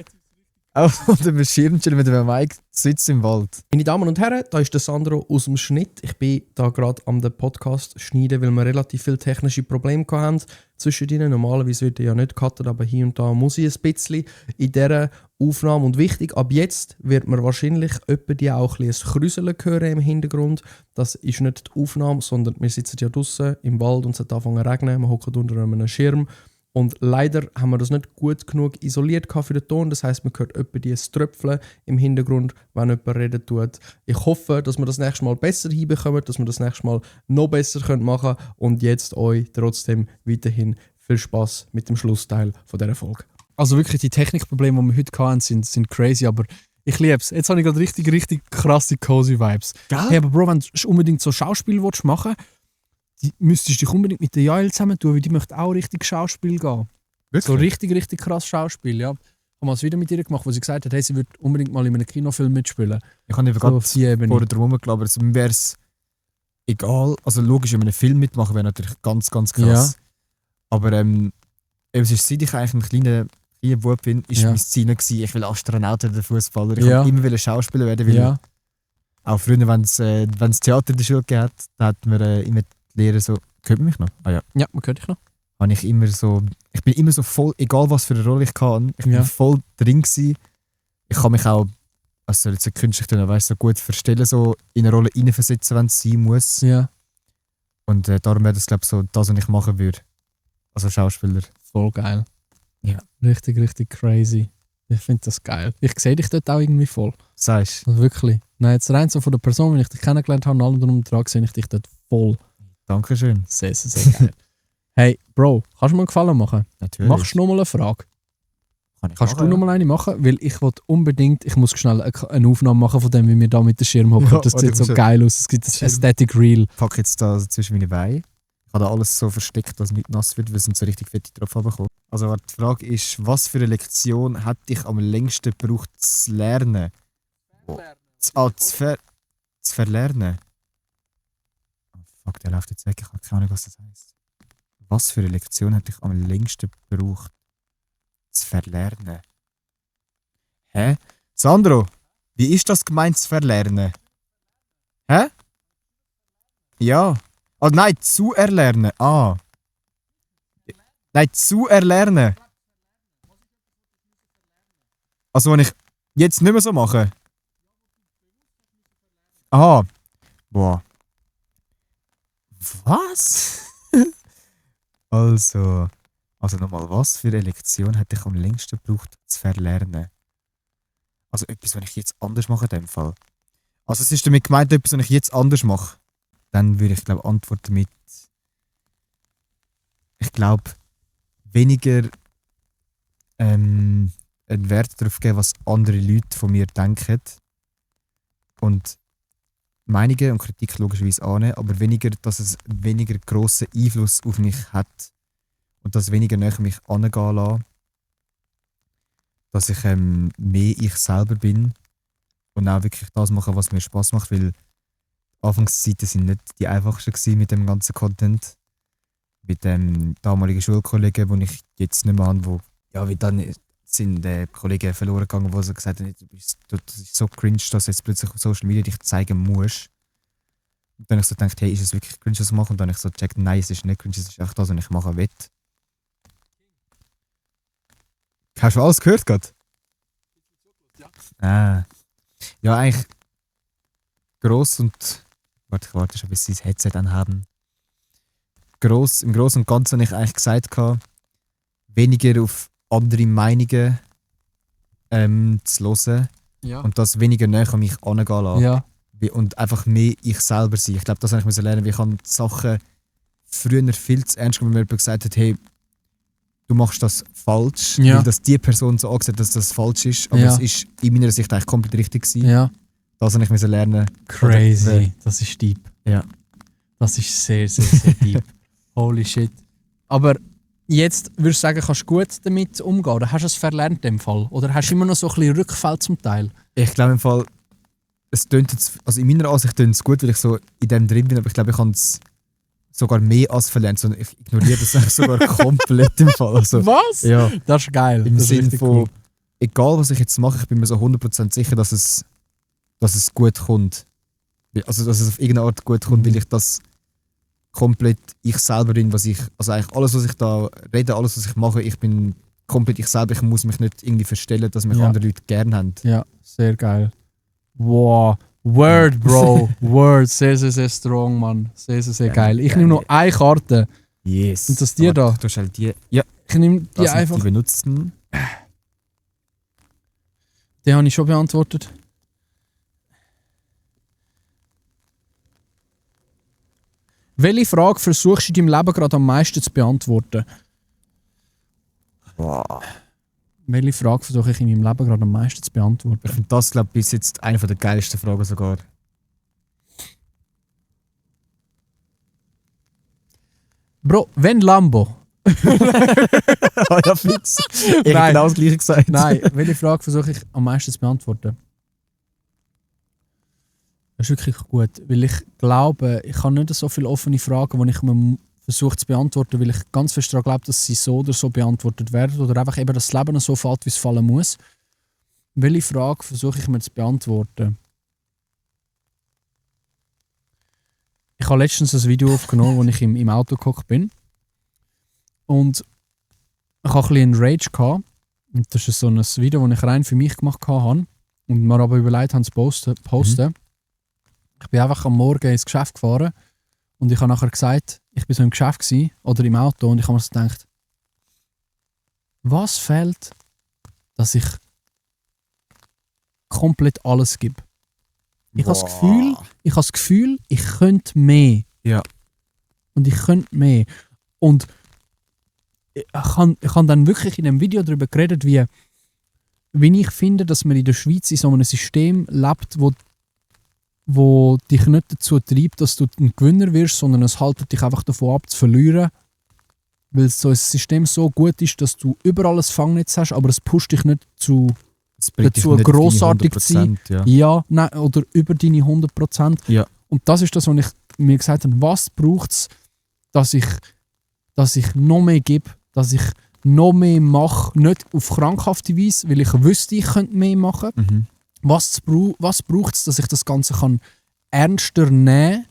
Auch unter dem Schirm chillen mit dem Mike, sitzt im Wald. Meine Damen und Herren, da ist der Sandro aus dem Schnitt. Ich bin da gerade am Podcast schneiden, weil wir relativ viele technische Probleme hatten zwischen ihnen. Normalerweise wird er ja nicht gecuttet, aber hier und da muss ich ein bisschen in dieser Aufnahme. Und wichtig, ab jetzt wird man wahrscheinlich die auch ein Krüseln hören im Hintergrund. Das ist nicht die Aufnahme, sondern wir sitzen ja draußen im Wald und es hat angefangen zu regnen. Wir hocken unter einem Schirm. Und leider haben wir das nicht gut genug isoliert für den Ton. Das heisst, man hört etwa die Tröpfchen im Hintergrund, wenn jemand reden tut. Ich hoffe, dass wir das nächste Mal besser hinbekommen, dass wir das nächste Mal noch besser machen können. Und jetzt euch trotzdem weiterhin viel Spaß mit dem Schlussteil von dieser Folge. Also wirklich, die Technikprobleme, die wir heute hatten, sind crazy, aber ich liebe es. Jetzt habe ich gerade richtig krasse cozy Vibes. Hey, aber Bro, wenn du unbedingt so Schauspiel machen willst, müsstest du dich unbedingt mit der Jael zusammen tun, weil die möchte auch richtig Schauspiel gehen. Wirklich? So richtig krass Schauspiel, ja. Ich habe es wieder mit ihr gemacht, wo sie gesagt hat, hey, sie würde unbedingt mal in einem Kinofilm mitspielen. Ich habe eben gerade vorher drum herumgelabert, also mir wäre es egal. Also logisch, wenn man einen Film mitmachen wäre natürlich ganz krass. Ja. Aber es ist, seit ich eigentlich ein kleiner Bub bin, ist mein Ziel gewesen, ich will Astronaut oder Fußballer. Ich will immer Schauspieler werden, weil Auch früher, wenn es Theater in der Schule gegeben hat, da hat mir immer die Lehrer so... Hört man mich noch? Ah ja. Ja, man hört dich noch. Ich bin immer so voll, egal was für eine Rolle ich kann, ich bin voll drin gewesen. Ich kann mich auch, also jetzt künstlich tun, weißt, so gut verstellen, so in eine Rolle reinversetzen, wenn es sein muss. Ja. Und darum wäre das, glaube ich, so das, was ich machen würde. Also Schauspieler. Voll geil. Ja. Richtig, richtig crazy. Ich finde das geil. Ich sehe dich dort auch irgendwie voll. Sagst du? Also wirklich. Nein, jetzt rein so von der Person, wenn ich dich kennengelernt habe und allem drum und dran, sehe ich dich dort voll. Dankeschön. Sehr, sehr, sehr geil. Hey, Bro, kannst du mir einen Gefallen machen? Natürlich. Machst du noch mal eine Frage? Kannst du machen, noch mal eine machen? Weil ich will unbedingt, ich muss schnell eine Aufnahme machen von dem, wie wir da mit dem Schirm hocken. Ja, das sieht so geil aus. Es gibt das Aesthetic Reel. Ich packe jetzt da zwischen meine Beine. Ich habe da alles so versteckt, dass es nicht nass wird, weil es sind so richtig fette Tropfen runterkommen. Also die Frage ist, was für eine Lektion hat dich am längsten gebraucht zu lernen? Zu verlernen? Oh, fuck, der läuft jetzt weg. Ich habe keine Ahnung, was das heisst. Was für eine Lektion hat dich am längsten gebraucht zu verlernen? Hä? Sandro, wie ist das gemeint zu verlernen? Hä? Ja. Oh nein, zu erlernen. Ah. Nein, zu erlernen. Also wenn ich jetzt nicht mehr so mache. Aha. Boah. Was? Also nochmal, was für eine Lektion hätte ich am längsten gebraucht zu verlernen? Also etwas, was ich jetzt anders mache in dem Fall. Also es ist damit gemeint, etwas, was ich jetzt anders mache. Dann würde ich glaube antworten mit... Ich glaube, weniger einen Wert darauf geben, was andere Leute von mir denken. Und Meinungen und Kritik logischerweise annehmen, aber weniger, dass es weniger grossen Einfluss auf mich hat. Und dass weniger näher mich angehen lassen. Dass ich mehr ich selber bin. Und auch wirklich das machen, was mir Spass macht, weil Anfangszeiten sind nicht die einfachsten gewesen mit dem ganzen Content. Mit dem damaligen Schulkollegen, den ich jetzt nicht mehr habe, wo, ja, wie dann sind Kollegen verloren gegangen, die so gesagt haben, das ist so cringe, dass du jetzt plötzlich auf Social Media dich zeigen musst. Und dann habe ich so gedacht, hey, ist es wirklich cringe, was ich mache? Und dann habe ich so gecheckt, nein, es ist nicht cringe, es ist einfach das, was ich machen will. Hast du alles gehört gerade? Ja. Ja, eigentlich gross und... Warte, ich warte schon, bis sie das Headset anhaben. Im Großen und Ganzen habe ich eigentlich gesagt, weniger auf andere Meinungen zu hören. Ja. Und das weniger näher an mich angehen lassen. Ja. Und einfach mehr ich selber sein. Ich glaube, das habe ich lernen, weil ich habe die Sachen früher viel zu ernst genommen, wenn mir jemand gesagt hat, hey, du machst das falsch, weil das die Person so angesagt hat, dass das falsch ist. Aber es ist in meiner Sicht eigentlich komplett richtig gewesen. Ja. Das habe ich lernen. Crazy. Das ist deep. Ja. Das ist sehr, sehr, sehr deep. Holy shit. Aber jetzt würdest du sagen, kannst du gut damit umgehen? Oder hast du es verlernt in dem Fall? Oder hast du immer noch so ein bisschen Rückfall zum Teil? Ich glaube im Fall, es tönt jetzt, also in meiner Ansicht tönt es gut, weil ich so in dem drin bin, aber ich glaube, ich habe es sogar mehr als verlernt. So, ich ignoriere das eigentlich sogar komplett im Fall. Also, was? Ja. Das ist geil. Im das Sinne ist von, cool. Egal was ich jetzt mache, ich bin mir so 100% sicher, dass es gut kommt. Also dass es auf irgendeine Art gut kommt, weil ich das komplett ich selber bin, also eigentlich alles, was ich da rede, alles, was ich mache, ich bin komplett ich selber, ich muss mich nicht irgendwie verstellen, dass mich andere Leute gerne haben. Ja, sehr geil. Wow. Word, Bro. Word. Sehr, sehr, sehr strong, Mann. Sehr, sehr, sehr geil. Ich nehme nur eine Karte. Yes. Und das dir da? Du hast halt die. Ja. Ich nehme die das einfach. Die benutzten. Die habe ich schon beantwortet. Welche Frage versuchst du in deinem Leben gerade am meisten zu beantworten? Wow. Welche Frage versuche ich in meinem Leben gerade am meisten zu beantworten? Ich finde das, glaube ich, bis jetzt eine der geilsten Fragen sogar. Bro, wenn Lambo? Ja, fix. Ich habe genau das Gleiche gesagt. Nein, welche Frage versuche ich am meisten zu beantworten? Das ist wirklich gut, weil ich glaube, ich habe nicht so viele offene Fragen, die ich mir versuche zu beantworten, weil ich ganz fest daran glaube, dass sie so oder so beantwortet werden oder einfach eben das Leben so fällt, wie es fallen muss. Welche Frage versuche ich mir zu beantworten? Ich habe letztens ein Video aufgenommen, wo ich im Auto gehockt bin. Und ich hatte ein bisschen einen Rage gehabt. Und das ist so ein Video, das ich rein für mich gemacht habe. Und mir aber überlegt habe, zu posten. Ich bin einfach am Morgen ins Geschäft gefahren. Und ich habe nachher gesagt, ich war so im Geschäft gewesen, oder im Auto. Und ich habe mir so gedacht, was fehlt, dass ich komplett alles gebe? Ich habe das Gefühl, ich könnte mehr. Ja. Und ich könnte mehr. Und ich habe dann wirklich in einem Video darüber geredet, wie ich finde, dass man in der Schweiz in so einem System lebt, wo dich nicht dazu treibt, dass du ein Gewinner wirst, sondern es haltet dich einfach davon ab, zu verlieren. Weil so ein System so gut ist, dass du überall ein Fangnetz hast, aber es pusht dich nicht dazu, grossartig zu sein. Ja, nein, oder über deine 100%. Ja. Und das ist das, was ich mir gesagt habe, was braucht es, dass ich noch mehr gebe, dass ich noch mehr mache, nicht auf krankhafte Weise, weil ich wüsste, ich könnte mehr machen. Mhm. Was braucht es, dass ich das Ganze kann ernster nehmen kann,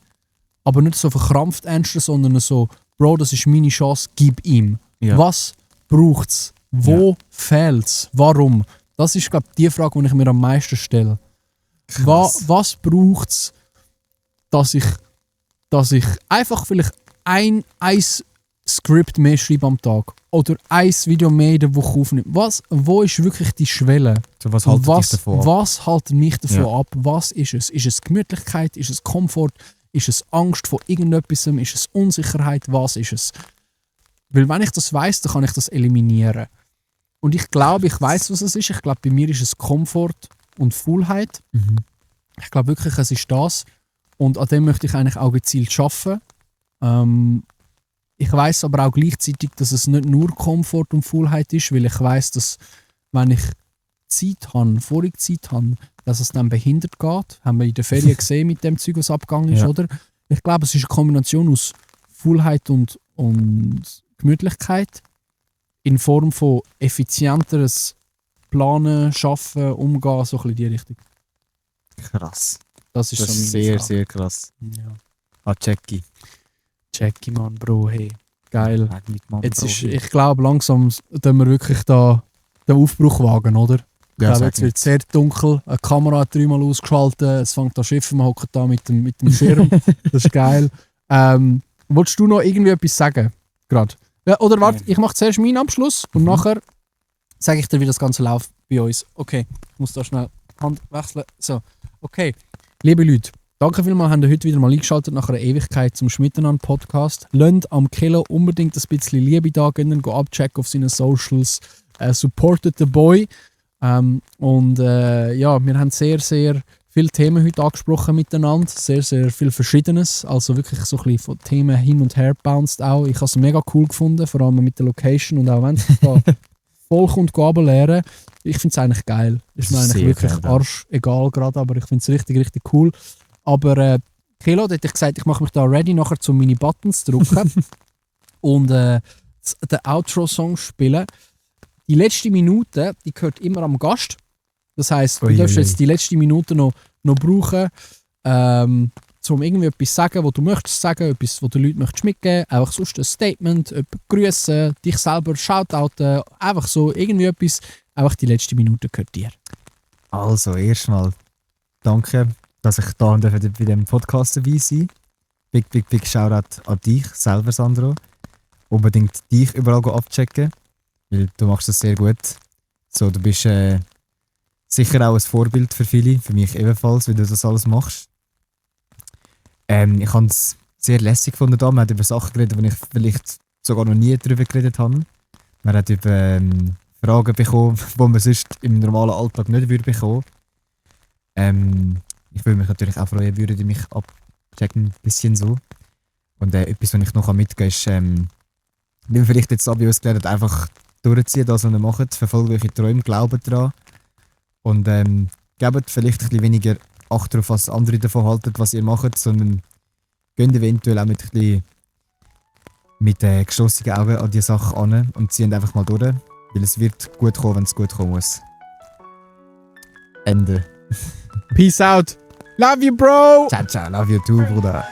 aber nicht so verkrampft ernster, sondern so, Bro, das ist meine Chance, gib ihm. Ja. Was braucht es? Wo fehlt es? Warum? Das ist, glaube ich, die Frage, die ich mir am meisten stelle. Was braucht es, dass ich einfach vielleicht ein Skript mehr schreibe am Tag oder ein Video mehr in der Woche aufnehme? Wo ist wirklich die Schwelle? So, was haltet dich davon ab? Was haltet mich davon ab? Was ist es? Ist es Gemütlichkeit? Ist es Komfort? Ist es Angst vor irgendetwas? Ist es Unsicherheit? Was ist es? Weil wenn ich das weiss, dann kann ich das eliminieren. Und ich glaube, ich weiss, was es ist. Ich glaube, bei mir ist es Komfort und Faulheit. Mhm. Ich glaube wirklich, es ist das. Und an dem möchte ich eigentlich auch gezielt arbeiten. Ich weiss aber auch gleichzeitig, dass es nicht nur Komfort und Faulheit ist, weil ich weiss, dass wenn ich vorige Zeit habe, dass es dann behindert geht. Haben wir in der Ferien gesehen mit dem Zeug, was abgegangen ist, oder? Ich glaube, es ist eine Kombination aus Faulheit und Gemütlichkeit in Form von effizienteres Planen, Schaffen, Umgehen, so ein bisschen in die Richtung. Krass. Das ist so meine sehr, Frage. sehr krass. Ja. Jackie. Jackie, Mann, Bro, hey. Geil. Mann, Jetzt Bro, ist, hey. ich glaube, langsam tun wir wirklich da den Aufbruch wagen, oder? Ich glaube, jetzt wird es sehr dunkel. Eine Kamera hat 3-mal ausgeschaltet. Es fängt an zu schiffen. Man hockt da mit dem Schirm. Das ist geil. Wolltest du noch irgendwie etwas sagen? Gerade? Ja, oder warte, ich mache zuerst meinen Abschluss und nachher sage ich dir, wie das Ganze läuft bei uns. Okay, ich muss da schnell Hand wechseln. So, okay. Liebe Leute, danke vielmals, habt ihr heute wieder mal eingeschaltet nach einer Ewigkeit zum Schmiteinander-Podcast. Lasst am Kilo unbedingt ein bisschen Liebe da, gehen, go abchecken auf seinen Socials. Supportet den Boy. Ja, wir haben sehr, sehr viele Themen heute angesprochen miteinander. Sehr, sehr viel Verschiedenes. Also wirklich so ein bisschen von Themen hin und her bounced auch. Ich habe es mega cool gefunden, vor allem mit der Location. Und auch wenn es da voll kommt, lernen. Ich finde es eigentlich geil. Ist mir eigentlich wirklich arsch egal gerade, aber ich finde es richtig, richtig cool. Aber Kilo, da hätte ich gesagt, ich mache mich da ready, nachher zu meine Buttons drücken und den Outro-Song spielen. Die letzte Minute, die gehört immer am Gast. Das heisst, du darfst jetzt die letzte Minute noch brauchen, um irgendwie etwas zu sagen, was du möchtest sagen, etwas, was du den Leuten mitgeben möchtest. Einfach sonst ein Statement, jemanden grüßen, dich selber shoutouten, einfach so irgendwie etwas. Einfach die letzte Minute gehört dir. Also, erstmal danke, dass ich da bei diesem Podcast dabei sein darf. Big Shoutout an dich selber, Sandro. Unbedingt dich überall abchecken, weil du machst das sehr gut. So, du bist sicher auch ein Vorbild für viele, für mich ebenfalls, wie du das alles machst. Ich habe es sehr lässig gefunden. Wir haben über Sachen geredet, die ich vielleicht sogar noch nie darüber geredet habe. Man hat über Fragen bekommen, die man sonst im normalen Alltag nicht bekommen würde. Ich würde mich natürlich auch freuen, würde mich abchecken, ein bisschen so. Und etwas, was ich noch mitgeben kann, ist, wie wir vielleicht jetzt bei uns gelernt haben, einfach durchziehen, das, was wir machen, verfolgen eure Träume, glauben daran. Und gebt vielleicht ein bisschen weniger Acht darauf, was andere davon halten, was ihr macht, sondern geht eventuell auch mit geschlossenen Augen an die Sache an und ziehen einfach mal durch, weil es wird gut kommen, wenn es gut kommen muss. Ende. Peace out. Love you, bro. Ciao, ciao. Love you too, Bruder.